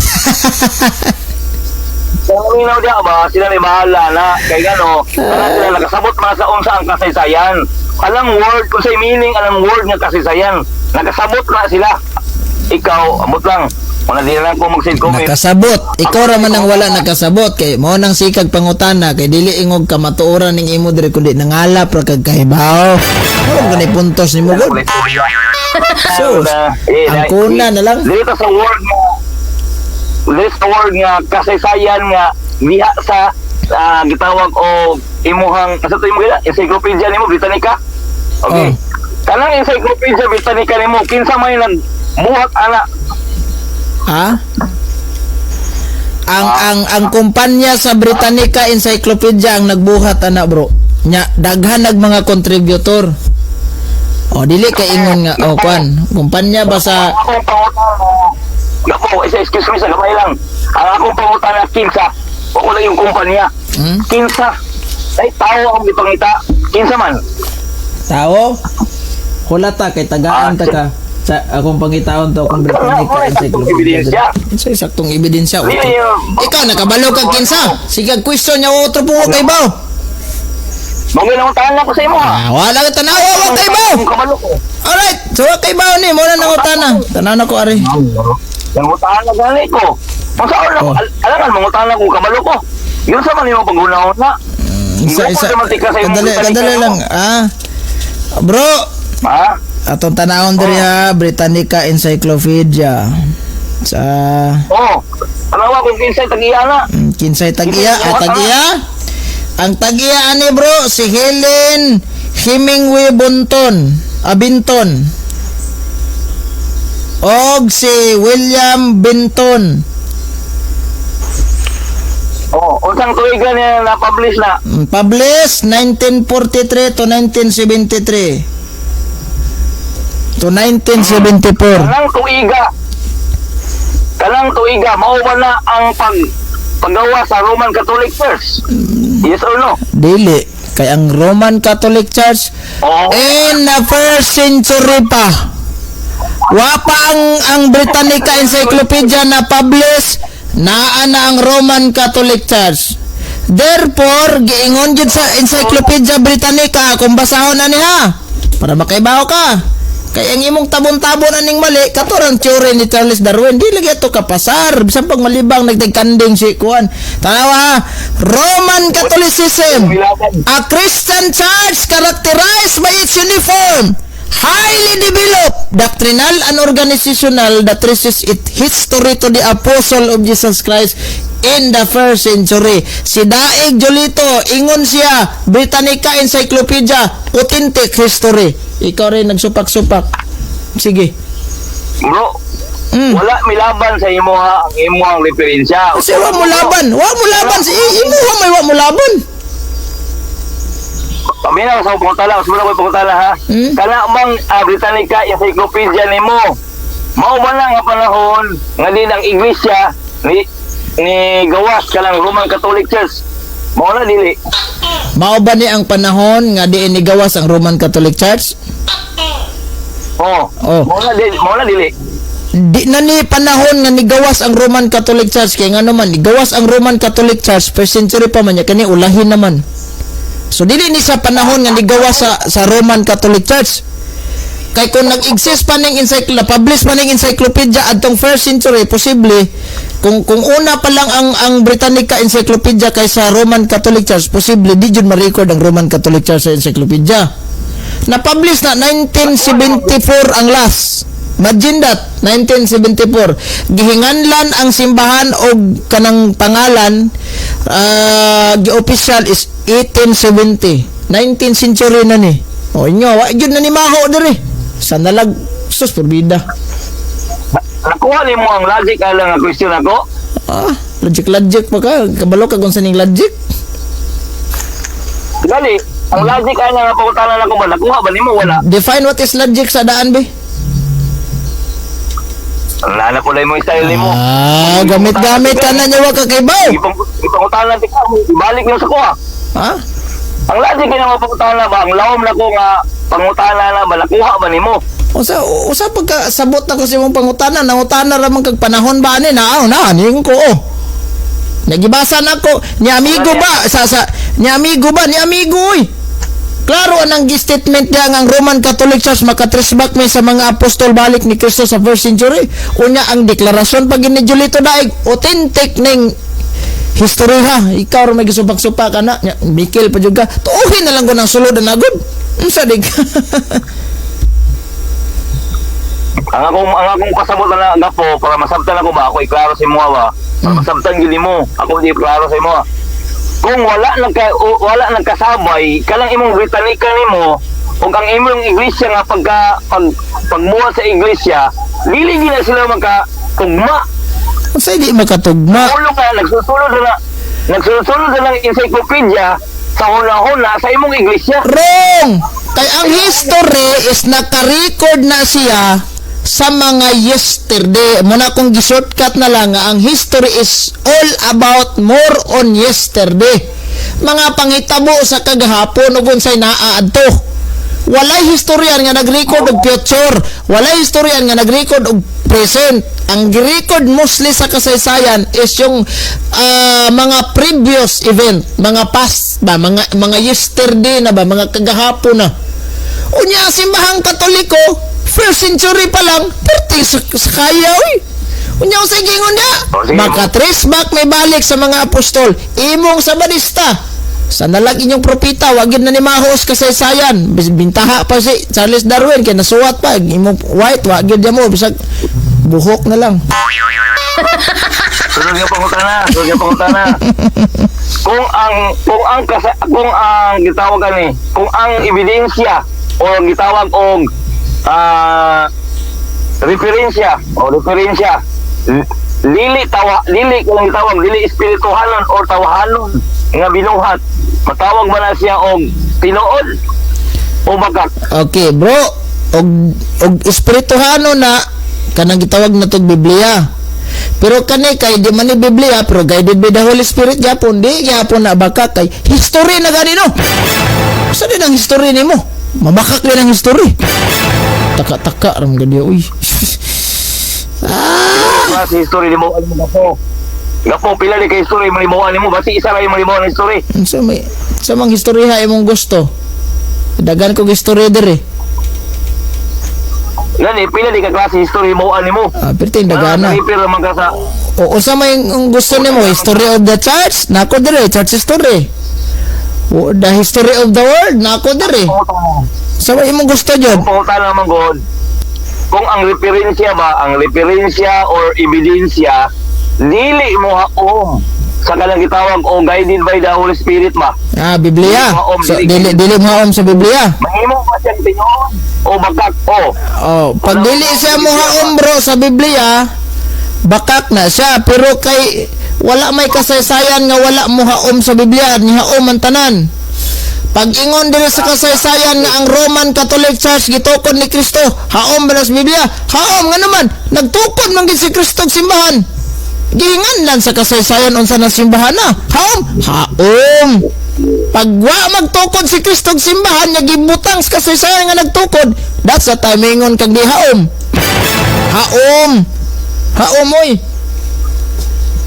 Sa minaw diya ba, sila may bahala na kay gano, kana sila nakasabot man sa unsa ang kasaysayan. Alang word kung sa meaning alang word nga kasaysayan. Nakasabot na sila. Ikaw, abot lang. Wala di na lang ko mag-send comment. Nakasabot. Ikaw ra man ang wala nakasabot kay mao nang sikag pangutana kay dili ingog ka matuoran ning imo diri kundi nangalap ra kag kahibaw. Mao gani puntos nimo gud. Sus, ang kuna na lang. Dito sa word nga dito sa word nga kasaysayan nga diha sa gitawag o imuhang asa to imo gila encyclopedia nimo Britannica. Okay. Oh. Kanang Encyclopedia Britannica nimo, kinsa may nagbuhat ana? Ha? Ang kumpanya sa Britannica Encyclopedia ang nagbuhat ana, bro. Nya daghan nag mga contributor. O dili kay ingon nga o kwan, kumpanya ba sa Ang akong pangutana, Nako, isa, excuse me sa gamay lang. Ang akong pangutana, kinsa. O lang yung kumpanya. Kinsa. Ay, tao akong gipangita. Kinsa man. Tao? Hulata kay tagaan ta ka sa akong pangitaon to akong Britannica Wala, saktong Encyclopedia. ebidensya. Sa saktong ebidensya. Di, Ikaw nakabalo kag kinsa? Sige question nya otro po kay baw. Mga nangutana ko sa imo ha. Ah, wala ka tanawa wa kay baw. Ang kabalo ko. Alright, so wa kay baw ni mo na nangutana. Tanaw na ko ari. Nangutana gani ko. Masaon Oh. ako, alangan mangutana ko kabalo ko. Yun sa man imong paghunahon na. Isa isa. Kadali, Kadali kadali lang ah. Bro, Ha? atong tanawon diri ha, Britannica Encyclopedia. Sa Oh. Tanawa kung kinsay tag-iya na. kinsay tag-iya, ah, tag-iya. Ang tag-iya ani bro si Helen Hemingway Bunton, Abinton. Og si William Binton. Oh, unsang tuigan niya na-publish na? Published 1943 to 1973. To 1974. Kanang tuiga. Kanang tuiga mao ba na ang paggawa sa Roman Catholic Church? Yes or no? Dili kay ang Roman Catholic Church Oh. in the first century pa. Wa pa ang Britannica Encyclopedia na publish, naa na ang Roman Catholic Church. Therefore, giingon jud sa Encyclopedia Britannica kung basahon na niya para makaibaw ka. Kay ang imong tabon-tabon aning mali, kato rang theory ni Charles Darwin, di lagi ato kapasar. Bisan pag malibang nagtagkanding si kuan. Tanawa ha, Roman Catholicism, a Christian church characterized by its uniform, highly developed doctrinal and organizational that traces its history to the apostle of Jesus Christ in the first century. Si Daig Jolito, ingon siya, Britannica Encyclopedia, authentic history. Ikaw rin nagsupak-supak. Sige. Bro, wala milaban sa imo ha, ang imo ang referensya. Kasi wa mo laban, wa mo laban si imo may wa mo laban. Paminaw sa pangutala, sa ko pangutala ha. Kana bang Britannica Encyclopedia nimo? Mao ba na nga panahon nga din ang iglesia ni gawas kanang Roman Catholic Church? Mao na dili. Mao ba ni ang panahon nga diin ni gawas ang Roman Catholic Church? Oh. Oh. Mao na dili, mao na dili. Di na ni panahon nga nigawas ang Roman Catholic Church kay ngano man nigawas ang Roman Catholic Church first century pa man niya kani ulahin naman. So dili ni sa panahon nga nigawas sa Roman Catholic Church. Kay kung nag-exist pa ning encyclopedia, publish pa ning encyclopedia adtong first century, posible kung una pa lang ang Britannica Encyclopedia kaysa Roman Catholic Church, posible di jud ma-record ang Roman Catholic Church sa encyclopedia. Na-publish na 1974 ang last. Imagine that, 1974. Gihinganlan ang simbahan og kanang pangalan gi-official is 1870. 19th century na ni. O inyo, wa gyud na ni maho diri. Sa nalag sus porbida. Nakuha nimo ang logic alang nga question ako? Ah, logic logic pa ka. Kabalo ka kung sa ning logic. Gali, ang logic alang nga pangutana nako ba nakuha ba nimo wala? Define what is logic sa daan be. Wala na ko lang mo style nimo. Ah, gamit-gamit ka na niya wa ka kay baw. Ipangutana ti ka, ibalik mo sa kuha. Ha? Ang logic kini mo pangutana ba, ang lawom na ko nga pangutana na ba nakuha ba nimo? Usa usa pagka sabot na ko sa imong pangutana, nangutana ra man kag panahon ba ani naaw na ani ko oh. Nagibasa na ko ni amigo ba sa ni amigo ba ni amigo oy. Klaro anang gi-statement niya nga ang Roman Catholic Church makatrace back may sa mga apostol balik ni Kristo sa first century. Unya ang deklarasyon pag ni Julito Daig authentic ning historiha. Ikaw ra may gisupak-supak ana. Nya, Mikil pa jud ka. Tuuhin na lang ko ng sulod na nagod. Unsa dig? Ang akong kasabot na gapo para masabtan ako ba ako iklaro sa imo ba. Para masabtan gyud nimo, ako di klaro sa imo. Kung wala nagkasabay kalang imong Britannica nimo Ug ang imong iglesia nga pagka pagbuhat sa iglesia, dili gina sila maka tugma. Unsay di makatugma? Ulo ka nagsulod na lang encyclopedia sa huna-huna sa imong iglesia. Wrong! Kay ang history is naka-record na siya sa mga yesterday. Muna kung gi-shortcut na lang nga ang history is all about more on yesterday. Mga panghitabo sa kagahapon ug unsay naa adto. Walay historian nga nag-record og future. Walay historian nga nag-record og present. Ang gi-record mostly sa kasaysayan is yung mga previous event, mga past ba, mga yesterday na ba, mga kagahapon na. Unya, simbahang Katoliko, first century pa lang, perti sa kaya oy. Unya, unsay gingon niya? Oh, sige. Maka-trace back may balik sa mga apostol. Imong Sabadista. Sa nalag inyong propeta, wag yun na ni mahos kasaysayan. Bintaha pa si Charles Darwin, kay nasuwat pa. Imong white, wag yun mo. Bisag, buhok na lang. Sunod nga pangutana, sunod nga pangutana. Kung ang gitawag ani, kung ang ebidensya o gitawag og referensya o referensya dili tawa, dili kung gitawag dili espirituhanon or tawahanon nga binuhat, matawag ba na siya og tinuod o bakak? Okay, bro. Og espirituhano na kanang gitawag na tog Biblia. Pero kani kay di man ni Biblia pero guided by the Holy Spirit gyapon, di gyapon na baka kay history na gani, no. Sa din ang history nimo? Mabakak din ang history. Taka-taka ram gani uy. Ah! Sa history nimo ano gapo? Gapo, pila ni kay history mo nimo? Basi isa ra yung mo ng history. Unsa may sa mang istorya imong gusto? Dagan kog istorya diri. Gani, pila di ka klase history mo nimo? Ah, perting dagana. Refer man ka sa O unsa may ang gusto nimo? History of the church? Nako dire, church history. O, the history of the world? Nako dire. Sa may imong gusto jud? Pangutana naman god. Kung ang referensya ba, ang referensya or ebidensya dili mo haom sa kanang gitawag o guided by the Holy Spirit ba? Ah, Biblia. So, dili dili mo haom sa Biblia. Mahimo ba siyang tinuod o bakak o? Oh, pag dili siya mo haom, bro, sa Biblia, bakak na siya, pero kay wala may kasaysayan nga wala mo haom sa Biblia, ni haom ang tanan. Pag ingon diri sa kasaysayan nga ang Roman Catholic Church gitukod ni Kristo, haom ba na sa Biblia? Haom nga naman, nagtukod man gid si Kristo og simbahan. Giingan lang sa kasaysayan unsa na simbahan na. Haom, haom. Pag wa magtukod si Kristo og simbahan nga gibutang sa kasaysayan nga nagtukod, that's the time ingon kag di haom. Haom. Haom oy.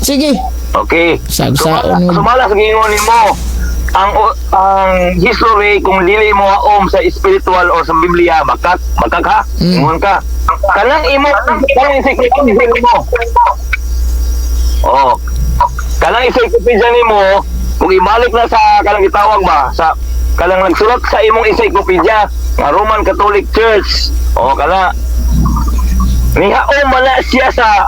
Sige. Okay. Sagsaon mo. Sumala sa gingon nimo. Ang history kung dili mo haom sa spiritual or sa Biblia, bakak, bakak ha. Ingon ka. Kanang imo kanang encyclopedia nimo. Oh. Kanang encyclopedia nimo, kung ibalik na sa kanang gitawag ba sa kanang nagsulat sa imong encyclopedia nga Roman Catholic Church. Oh, kana nihaom man na siya sa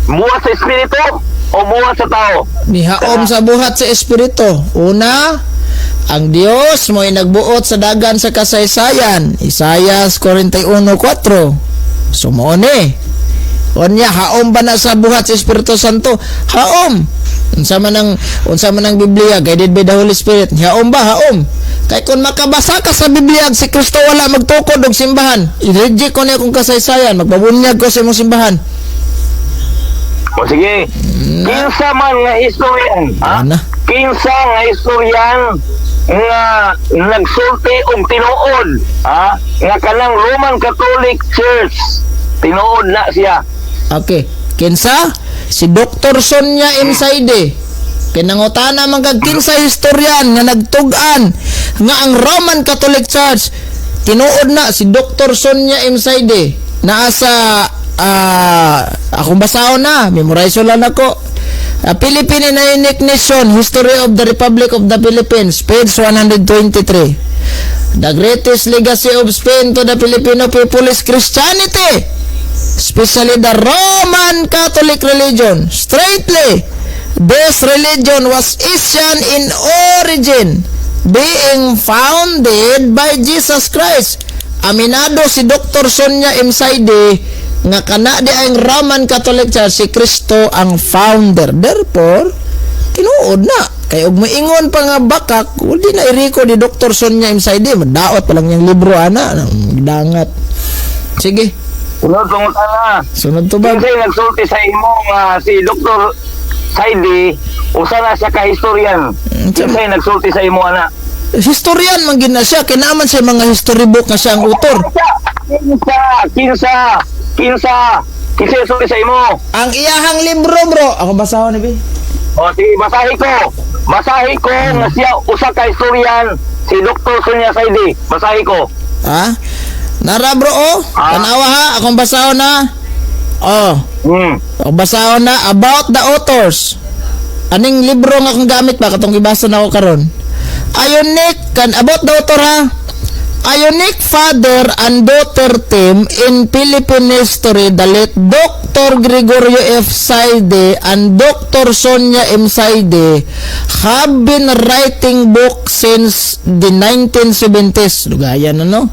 buhat sa espiritu o buhat sa tao? Nihaom sa buhat sa espiritu. Una, ang Dios mo'y nagbuot sa dagan sa kasaysayan. Isayas 41:4. So mao ni. Unya, haom ba na sa buhat sa Espiritu Santo? Haom. Unsa man ang Biblia guided by the Holy Spirit? Haom ba? Haom. Kay kung makabasa ka sa Biblia si Kristo wala magtukod og simbahan, i-reject ko niya kung kasaysayan, magpabunyag ko sa imong simbahan. O sige. Kinsa man nga historian, ha? Ana. Kinsa nga historian nga nagsulti og tinuod, ha? Nga kanang Roman Catholic Church tinuod na siya. Okay. Kinsa? Si Dr. Sonia M. Saide. Kinangutana man kag kinsa historian nga nagtug-an nga ang Roman Catholic Church tinuod na, si Dr. Sonia M. Saide. Naa sa akong basahon na, memorize lang nako. Philippine Unique Nation, History of the Republic of the Philippines, page 123. The greatest legacy of Spain to the Filipino people is Christianity, especially the Roman Catholic religion. Straightly, this religion was Asian in origin. Being founded by Jesus Christ. Aminado si Dr. Sonia M. Saide nga kana di ang Roman Catholic Church, si Kristo ang founder. Therefore, tinuod na. Kay og moingon pa nga bakak, di na i-record ni Dr. Sonia M. Saide, madaot pa lang yung libro ana, dangat. Sige, Sunod pangutana. Sunod tubag. Kinsay nagsulti sa imo nga si Dr. Saidi usa na siya ka historian? Kinsay nagsulti sa imo ana? Historian man gid na siya, kinaman sa mga history book nga siya ang author. Kinsa? Kinsa? Kinsa? Kinsa nagsulti sa imo? Ang iyahang libro, bro. Ako basahon ni, be. O sige, basahi ko. Basahi ko nga siya usa ka historian, si Dr. Sonia Saidi. Basahi ko. Ha? Nara, bro, oh. Ah. Tanawa ha, akong basahon na. Oh, akong basahon na about the authors. Aning libro nga akong gamit ba katong gibasa na ako karon. A unique kan about the author ha. A unique father and daughter team in Philippine history, the late Dr. Gregorio F. Saide and Dr. Sonia M. Saide, have been writing books since the 1970s. Lugayan na, no?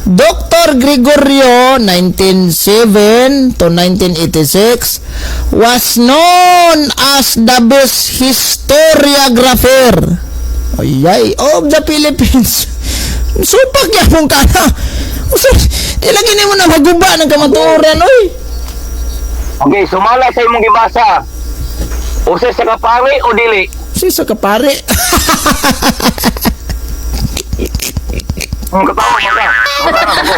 Dr. Gregorio, 1907 to 1986, was known as the best historiographer, ayay, of the Philippines. Supak yapon ka na. Usa, di lagi nimo na maguba ng kamatuoran, oy. Okay, sumala sa imong gibasa. Usa sa kapare o dili? Si sa kapare. Katawa ka ka. Katawa ko.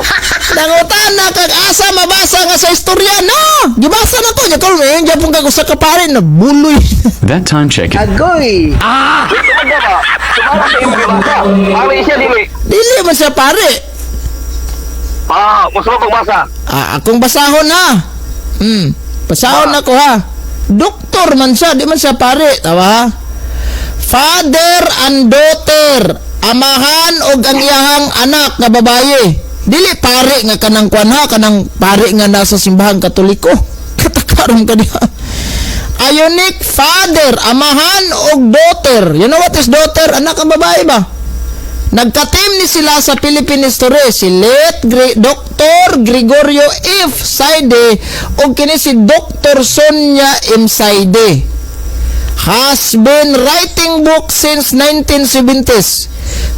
Nangutan na kag asa mabasa nga sa istorya, no? Gibasa na ko. Nya karon gyapon kag usa ka pare na buloy. That time check. Agoy! Dili ba ba? Sumala sa imong gibasa. Pare siya dili? Dili man siya pare. Ah, gusto mo pagbasa? Ah, akong basahon na. Basahon na ko ha. Doktor man siya, di man siya pare. Tawa ha? Father and daughter, amahan og ang iyahang anak nga babaye. Dili pare nga kanang kwan ha, kanang pare nga nasa simbahang Katoliko. Katakarom ka diha. A unique father, amahan og daughter. You know what is daughter? Anak ang babae ba? Nagka-team ni sila sa Philippine history, si late Dr. Gregorio F. Saide o kini si Dr. Sonia M. Saide, has been writing books since 1970s.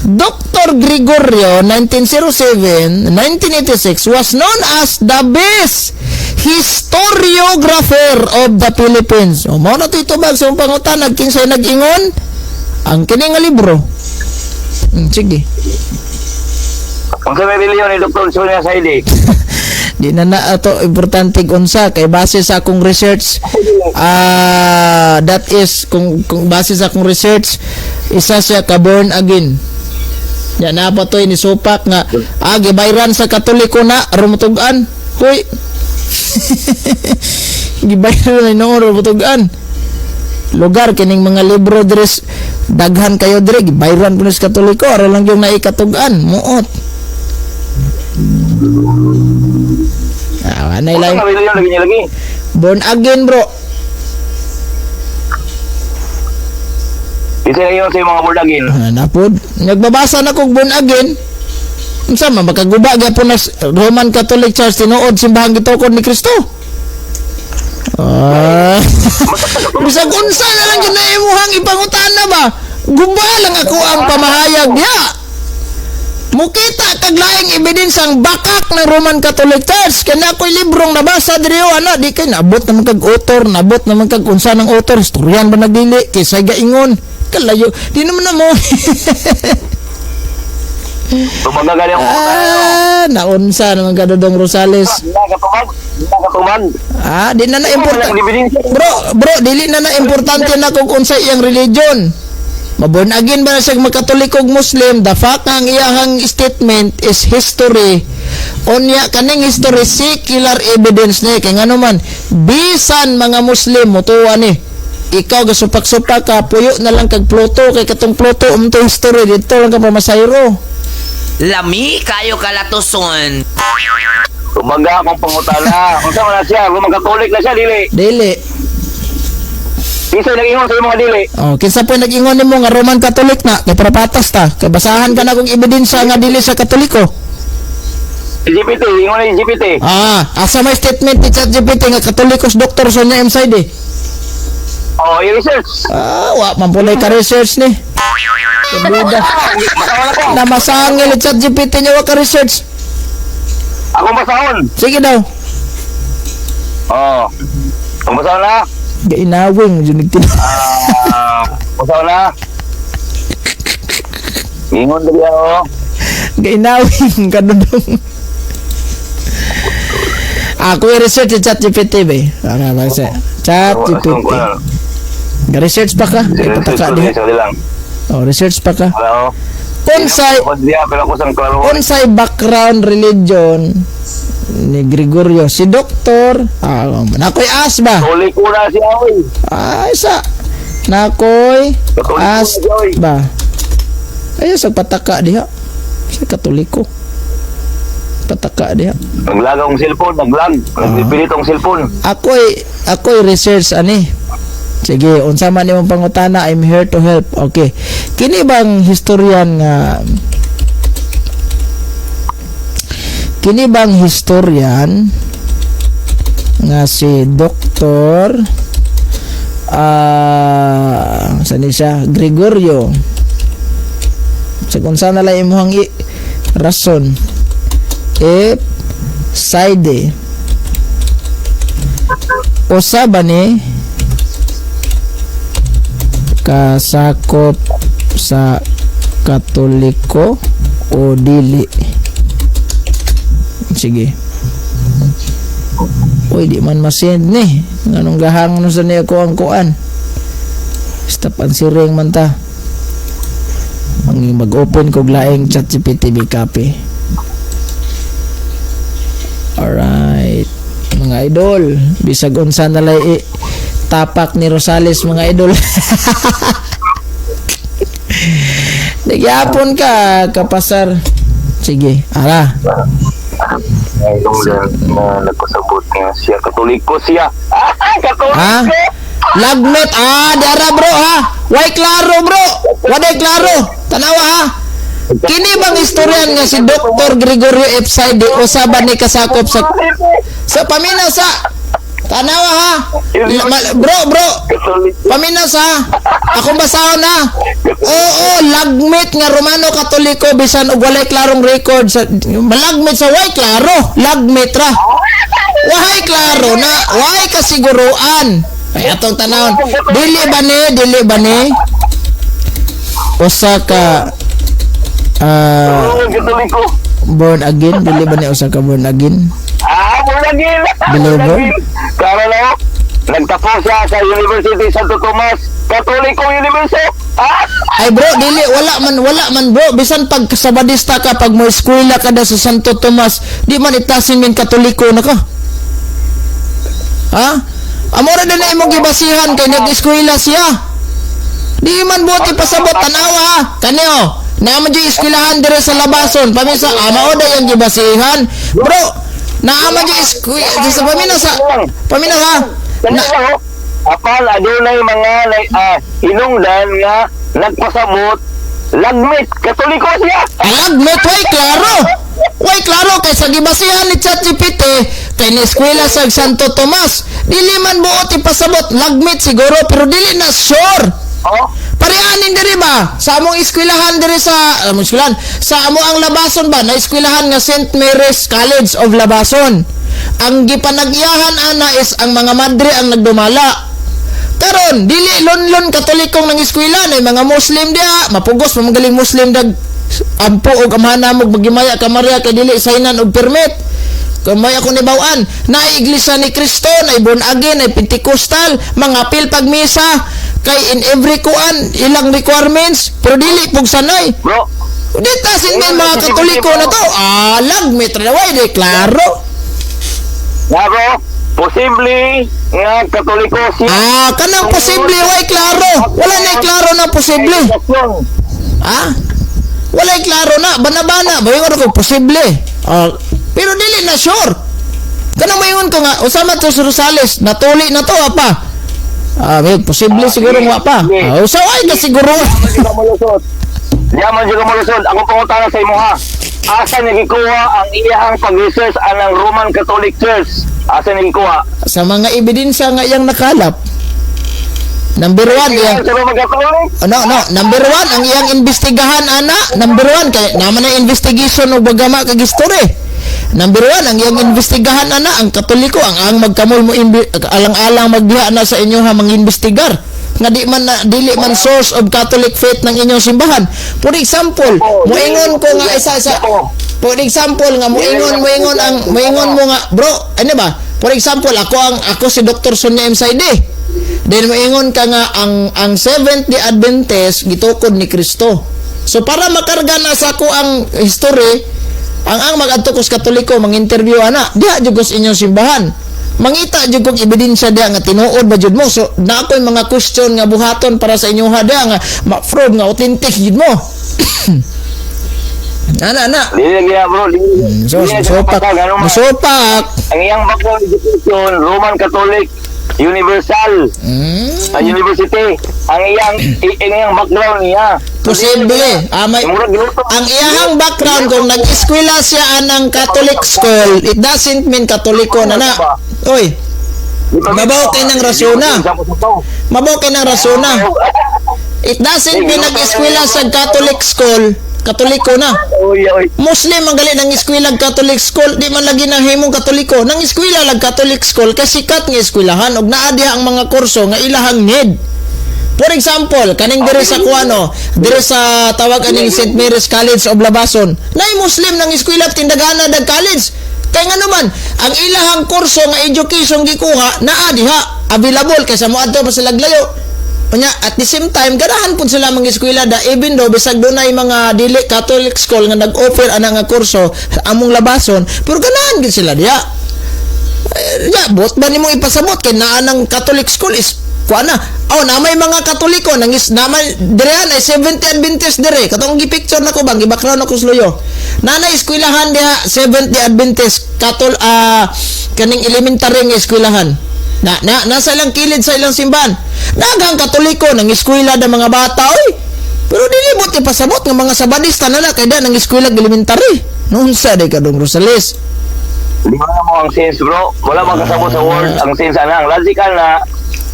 Dr. Gregorio, 1907, 1986, was known as the best historiographer of the Philippines. O, mao na to itubag sa imong pangutana, kinsay nag-ingon? Ang kini nga libro. Sige. Unsa may relihiyon ni Dr. Sonia Saidi? Di na na ato importante unsa kay base sa akong research, ah, that is kung base sa akong research, isa siya ka born again. Ya na pa to ni supak nga gibayran sa Katoliko na rumutug-an. Huy. Gibayran na noon rumutug-an. Lugar kining mga libro dres daghan kayo dre gibayran po ni sa Katoliko aron lang yung naikatug-an muot. Ah, anay Unsa lang. nga relihiyon lagi niya lagi? Born again, bro. Isa na yun sa mga born again. Ah, napod. Nagbabasa na kog born again. Unsa man makaguba gyapon na Roman Catholic Church, tinuod simbahang gitukod ni Kristo. Ah. Bisag unsa na lang gyud na imuhang ipangutana ba? Guba lang ako ang pamahayag diha. Mukita kag laing ebidensya ang bakak ng Roman Catholic Church. Kaya na ako'y librong nabasa diri oh, ana di kay naabot naman kag author, naabot naman kag unsa ng author, historian ba nagdili, kinsay gaingon. Kalayo, di naman na mo. Tumaga gali ang Ah, naunsa naman ka, Dodong Rosales. Hindi ka tumag. Hindi ka tumag. Ah, di na na importante. Walang ebidensya. Bro, bro, dili na na importante na kung unsa iyang religion. Maborn again ba na siya, magkatoliko og Muslim, the fact nga ang iyahang statement is history. Unya kaning history secular evidence ni kay ngano man bisan mga Muslim motuwa ni. Ikaw gasupak-supak ka, puyo na lang kag Pluto kay katong Pluto umto history dito lang ka pamasayro. Lami kayo kalatuson. Tumaga akong pangutana. Unsa man na siya? Roman Catholic na siya, dili? Dili. Kinsa nag-ingon sa imong dili? Oh, kinsa po nag-ingon nimo nga Roman Catholic na kay para patas ta. Kay basahan ka na kung ebidensya nga dili sa Katoliko. Si GPT, ingon ni GPT. Ah, asa may statement ni ChatGPT nga Katoliko si Dr. Sonia M. Saide? Oh, i-research. Ah, wa man pulay ka research ni. Duda. Basahon ako. Na masangil ni ChatGPT niya wa ka research. Ako basahon. Sige daw. Oh. Ang basahon na. Gainawing jud nagtin. Ah, basahon na. Ingon dali ako. Gainawing kanudong. Ako i-research si ChatGPT ba? Ara ba sa ChatGPT. Ga-research pa ka? Kay pataka diha. Sorry lang. Oh, research pa ka. Wala oh. Unsay Ako diya pero ako sang klaro. unsay background religion ni Gregorio si doktor nakoy as ba Katoliko na siya oy. ay sa nakoy Katoliko as na siya oy. ba ayo sa pataka diha sa Katoliko pataka diha. Naglag akong cellphone, naglag. Nagpipilit akong cellphone. Ako'y research ani. Sige, unsa man imong pangutana, I'm here to help. Okay. Kini bang historian nga Kini bang historian nga si Doktor saan ni siya Gregorio sa kung saan na lang imuhang rason F side usa ba ni kasakop sa Katoliko o dili? Sige. Uy, di man masend ni. Nganong gahang no sa niya ko ang kuan. Stop answering man ta. Mag-open kog laing ChatGPT B copy. Alright. Mga idol, bisag unsa na lay tapak ni Rosales, mga idol. Nagyapon ka kapasar. Sige, ara. Ay, yung na nagpasabot nga siya. Katoliko siya. Ah, Katoliko! Ha? Lagmet dara bro ha. Way klaro bro. Waday klaro. Tanawa ha. Kini bang istoryan nga si Dr. Gregorio F. Saide usa ba ni kasakop sa paminaw sa tanawa ha. Bro, bro, Katoliko. paminaw sa akong basahon na. Oo, lagmit nga Romano Katoliko bisan og walay klarong record sa malagmit sa way klaro, lagmit ra. Wahay klaro na, wahay kasiguruan. Ay atong tanawon, dili ba ni? Usa ka Oo, Katoliko. born again, dili ba ni usa ka born again? Ah, born again. Believer? Klaro na. Nagtapos siya sa University Santo Tomas. Katoliko University. Ah! Ay bro, dili wala man bro, bisan pag sabadista ka pag mo eskwela ka da sa Santo Tomas, di man itasin min Katoliko na ka. Ha? Amora din na imong gibasihan kay nag-eskwela siya. Di man buti pasabot tanawa ha. Kaneo, naa man jud eskwelahan dire sa Labason. Pamisa mao da yung gibasihan. Bro, naa man jud eskwela sa pamina sa pamina ha. Na, Na, apan adunay mga hinungdan nga nagpasabot lagmit Katoliko siya. Alagmit, way klaro. Way klaro kay sa gibasihan ni ChatGPT kay ni eskwela sa Santo Tomas. Dili man buot ipasabot lagmit siguro pero dili na sure. Oh, Parehanin diri ba sa among eskwelahan diri sa among eskwelahan sa amo ang Labason ba na eskwelahan nga St. Mary's College of Labason. Ang gipanagyahan ana is ang mga madre ang nagdumala. Karon dili lonlon Katolikong nang eskwela na mga Muslim diha, mapugos pa magaling Muslim dag ampo og amhana mo magimaya ka Maria kay dili sainan og permit. Kamay ako ni Bawan, na Iglesia ni Cristo, na born again, na Pentecostal, mga apil pagmisa, kay in every kuan, ilang requirements, pero dili pug sanay. Bro. Di tasin may mga Katoliko na to. Alag, may traway, di klaro. Nga bro, posible nga Katoliko siya. Ah, kanang posible, way klaro. Wala na klaro na posible. Ah? Wala klaro na, bana-bana, bayo ko posible. Ah, pero dili na sure. Kanang mayon ko nga, usama to si Rosales, natuli na to apa. Ah, may posible siguro wa pa. Sige. Ah, so ay ka siguro. Di ka malusot. Di man jud ka malusot. Ako pangutana sa imo ha. Asa niya gikuha ang iyahang pag-research anang Roman Catholic Church? Asa niya gikuha? Sa mga ebidensya nga iyang nakalap. Number one, iyang Sa Roman Catholic? Oh, no, no. Number one, ang iyang investigahan, ana. Number one, kay naman na investigation og bagama kag history. Number one, ang iyang investigahan, ana, ang Katoliko, ang magkamol mo, alang-alang magdiha na sa inyo ha, mangimbestigar. Nga di man na, dili man source of Catholic faith ng inyong simbahan. For example, moingon ko nga isa sa For example nga moingon ang moingon mo nga bro, ano ba? For example, ako si Dr. Sonia M. Saide. Then moingon ka nga ang Seventh Day Adventist gitukod ni Kristo. So para makarga na sa ako ang history, ang magadto ko sa Katoliko mang-interview ana, diha jud ko sa inyong simbahan. Mangita jud kog ebidensya diha nga tinuod ba jud mo. So na ako'y mga question nga buhaton para sa inyo ha diha nga ma-prove nga authentic jud mo. Ana ana. Dili lagi na bro. Dili, So, dili na musupak. kapatag, ano man. Musupak. Ang iyang background education, Roman Catholic Universal. Ang university. Ang iyang background niya. Posible. Ah, may, Murag giluto. ang iyahang background kung nag-eskwela siya anang Catholic school, it doesn't mean Katoliko na na. Oy, mabaw kay ng rasyon na. Mabaw kay ng rasyon na. It doesn't mean nag-eskwela sa Catholic school, Katoliko na. Oy, oy. Muslim ang gali ng eskwela Catholic school, di man lagi nang himong Katoliko. Nang eskwela lag Catholic school kay sikat nga eskwelahan ug naa diha ang mga kurso nga ilahang need. For example, kaning diri sa kuano, diri sa tawag aning St. Mary's College of Labason, nay Muslim nang eskwela tindagana dag college. Kay ngano man, ang ilahang kurso nga education gikuha naa diha available kaysa moadto pa sila layo. Unya, at the same time, ganahan pud sila mga eskwela da even though bisag dunay mga dili Catholic school nga nag-offer ana nga kurso among Labason, pero ganahan gid sila diha. Eh, ya, bot ba nimo ipasabot kay naa ng Catholic school is kuan na. Oh, na may mga Katoliko nang is na may direhan ay 70 Adventist dire. Katong gi-picture nako bang gi-background ako sa luyo. Nana eskwelahan diha 70 Adventist Cathol kaning elementary nga eskwelahan. Na, na nasa ilang kilid sa ilang simbahan. Daghang Katoliko nang eskwela da mga bata oy. Pero dili mo ipasabot nga mga Sabadista na na kay da nang eskwela elementary. Nunsa day kadong Rosales. Di ba mo ang sense bro? Wala man kasabot sa word ang sense ana. Ang logical na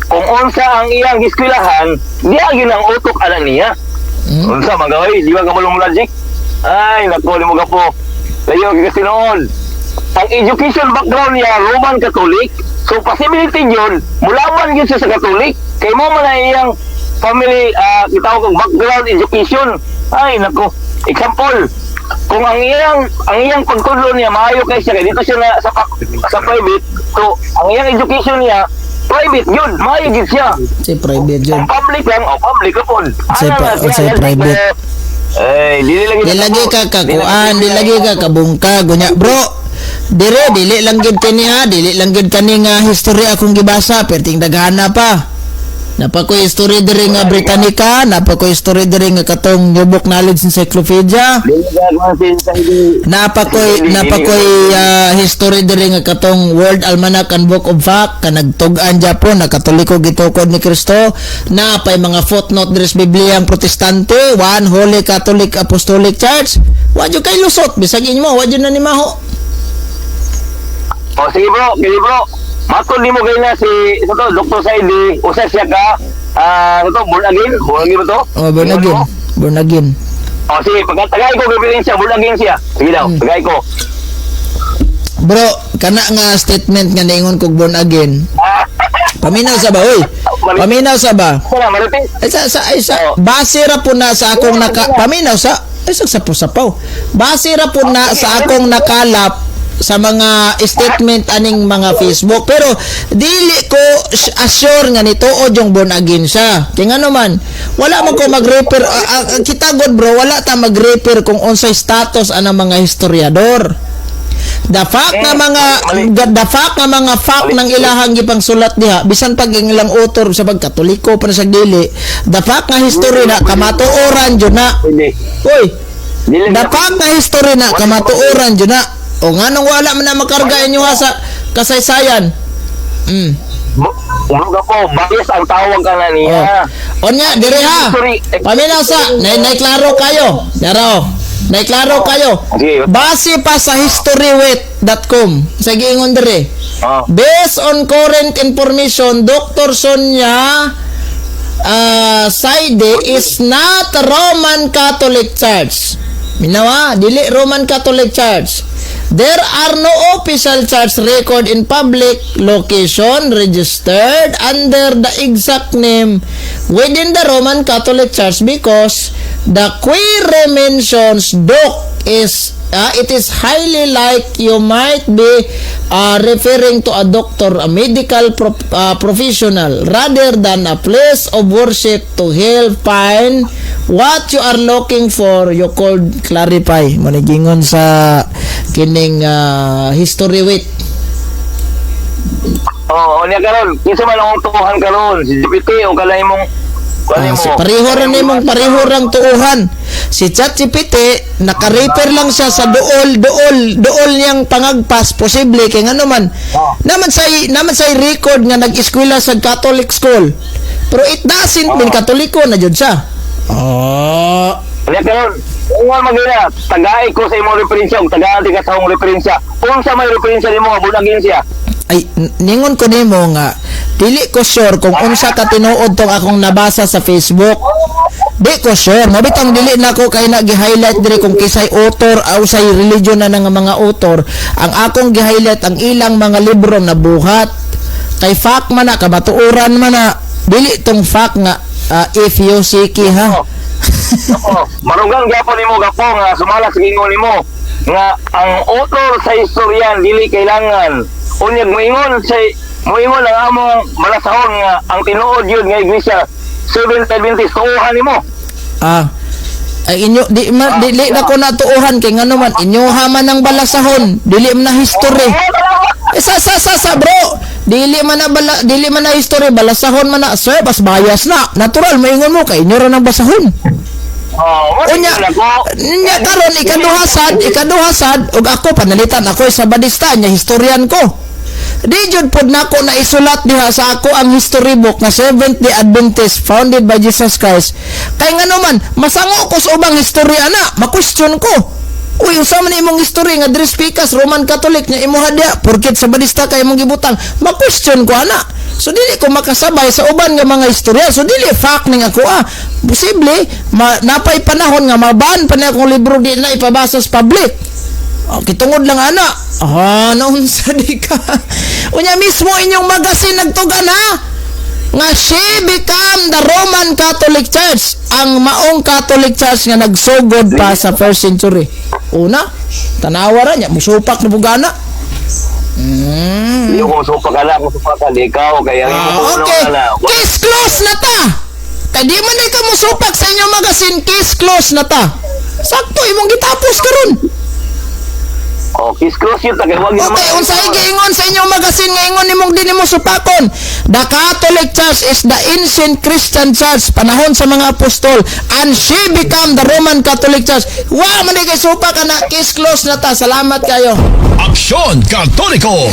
kung unsa ang iyang giskwelahan, di gyud ang utok ana niya. Unsa man gaway, di ba kabalong logic? Ay, nako di mo gapo. Layo gyud kasi noon. Ang education background niya Roman Catholic. So possibility yun, mulaban gyud siya sa Catholic. Kay mo man ang iyang family gitawag og background education. Ay nako. Example, kung ang iyang pagtudlo niya maayo kay siya kay dito siya na sa private, so ang iyang education niya private yun, maayo gid siya. Si private yun. Kung public lang, oh, public ka pod. Sa private. Eh, dili lagi Di lagi ka kakuan, di lagi ka kabungka, gunya. Bro, dire dili lang gid kini ha, dili lang gid kani nga history akong gibasa, perting daghana pa. Napa ko history dire nga Britannica, napa ko history dire nga katong New Book Knowledge Encyclopedia. Napa ko'y history dire nga katong World Almanac and Book of Fact kanagtug-an Japon na Katoliko gitukod ni Kristo. Napay mga footnote dire sa Biblia ang Protestante, One Holy Catholic Apostolic Church. Wa jud kay lusot bisag inyo wa jud na ni maho. O sige bro, sige bro. Matod nimo kay na si ito to, Dr. Saidi, usa siya ka ito, born again, born again ba to? Oh, born again. Born again. O sige, pagkatagay ko gabilin siya, born again siya. Sige daw, tagay ko. Bro, kana nga statement nga niingon kog born again. Paminaw sa ba, oy? Paminaw sa ba? Wala, marites. Ay, sa, ay, sa, base ra po na sa akong naka, paminaw sa, ay, sa sapo-sapaw. Base ra po na sa akong nakalap sa mga statement aning mga Facebook, pero dili ko assure nga nituod yung born again siya kay ngano man wala man ko mag-refer, kita god bro, wala ta mag-refer kung unsay status anang mga historiador. The fact nga mga fact ng ilahang gipangsulat diha, bisan pag ang ilang author sa pag Katoliko pa na sa dili, the fact nga history na kamatuoran jud na. Hindi. Oy, Dili the fact nga history na kamatuoran jud na. O nganong wala man na makarga inyo ha sa kasaysayan? Bro Gapo, bias ang tawag ka na niya. Oh. Onya, dire ha. Sorry. Paminaw sa, nay klaro kayo. Dara oh. Nay klaro kayo. Sige. Base pa sa historywit.com. Sa giingon dire. Based on current information, Dr. Sonia Saide is not Roman Catholic Church. Minawa, dili Roman Catholic Church. There are no official church record in public location registered under the exact name within the Roman Catholic Church because the query mentions Doc is it is highly like you might be referring to a doctor, a medical professional, rather than a place of worship. To help find what you are looking for, you could clarify. Manigingon sa kining history wit. Oo, oh, niya karon, kinsa man ang tuhan karon, si GPT o kalay mong kalay Ah, mo. si pareho ra nimong, pareho rang tuuhan. Si ChatGPT, naka-refer lang siya sa duol duol duol niyang pangagpas, posible kay ngano man naman sa record nga nag-eskwela sa Catholic school. Pero it doesn't mean Katoliko na jud siya. Oh. Niya karon, kung nga magina, tagay ko sa imong referensya ug tagaan ka sa akong referensya. Unsa may referensya nimo nga bunagin siya? Ay, ningon ko nimo nga dili ko sure kung unsa ka tinuod tong akong nabasa sa Facebook. Di ko sure. Mabitang dili na ko kay na gi-highlight diri kung kisay author aw say religion na nga mga author. Ang akong gi-highlight ang ilang mga libro na buhat. Kay fact man na, kamatuoran man na. Dili tong fact nga if you seek ha. Oo, marugang gyapon nimo, Gapo, nga sumala sa gingon nimo nga ang author sa istoryan dili kailangan. Unyag moingon ang among malasahon nga ang tinuod yun nga iglesia Seventh Adventist, tuohan nimo. Ah. Ay inyo di ma, dili na ko natuohan kay ngano man inyo man ang balasahon, dili man na history. Eh, sa sa sa sa bro, dili man na bala, dili man na history, balasahon man na, sir, bas bias na. Natural maingon mo kay inyo ra nang basahon. Oh, Unya, nya karon ikaduha sad ug ako panalitan ako sa badista nya historian ko. Di jud pod nako na isulat diha sa ako ang history book nga Seventh Day Adventist founded by Jesus Christ. Kay ngano man masango ko sa ubang history ana, ma-question ko. Uy, unsa man imong history nga Dres Picas Roman Catholic nya imuha diha porket sa badista kay imong gibutang, ma-question ko ana. So dili ko makasabay sa uban nga mga istorya. So dili fact ning ako ah. Posible ma, napay panahon nga maban pa na akong libro, di na ipabasa sa public. Oh, kitungod lang ana. Ah, naunsa di ka. Unya mismo inyong magazine nagtugan ha. Nga she become the Roman Catholic Church. Ang maong Catholic Church nga nagsugod pa sa first century. Una, tanawa ra niya, musupak na bugana. Hindi ko supa ka lang, kung supa ka, di ikaw, kaya ang Ah, imong okay. na. Case close na ta. Kay di man ka musupak sa inyong magazine, case close na ta. Sakto imong gitapos karon. Oh, case close yun, tagay wag Okay, unsay giingon sa inyong magazine nga ingon nimong di nimo supakon? The Catholic Church is the ancient Christian Church panahon sa mga apostol and she become the Roman Catholic Church. Wa man di kay supak ana, case close na ta. Salamat kayo. Aksyon Katoliko!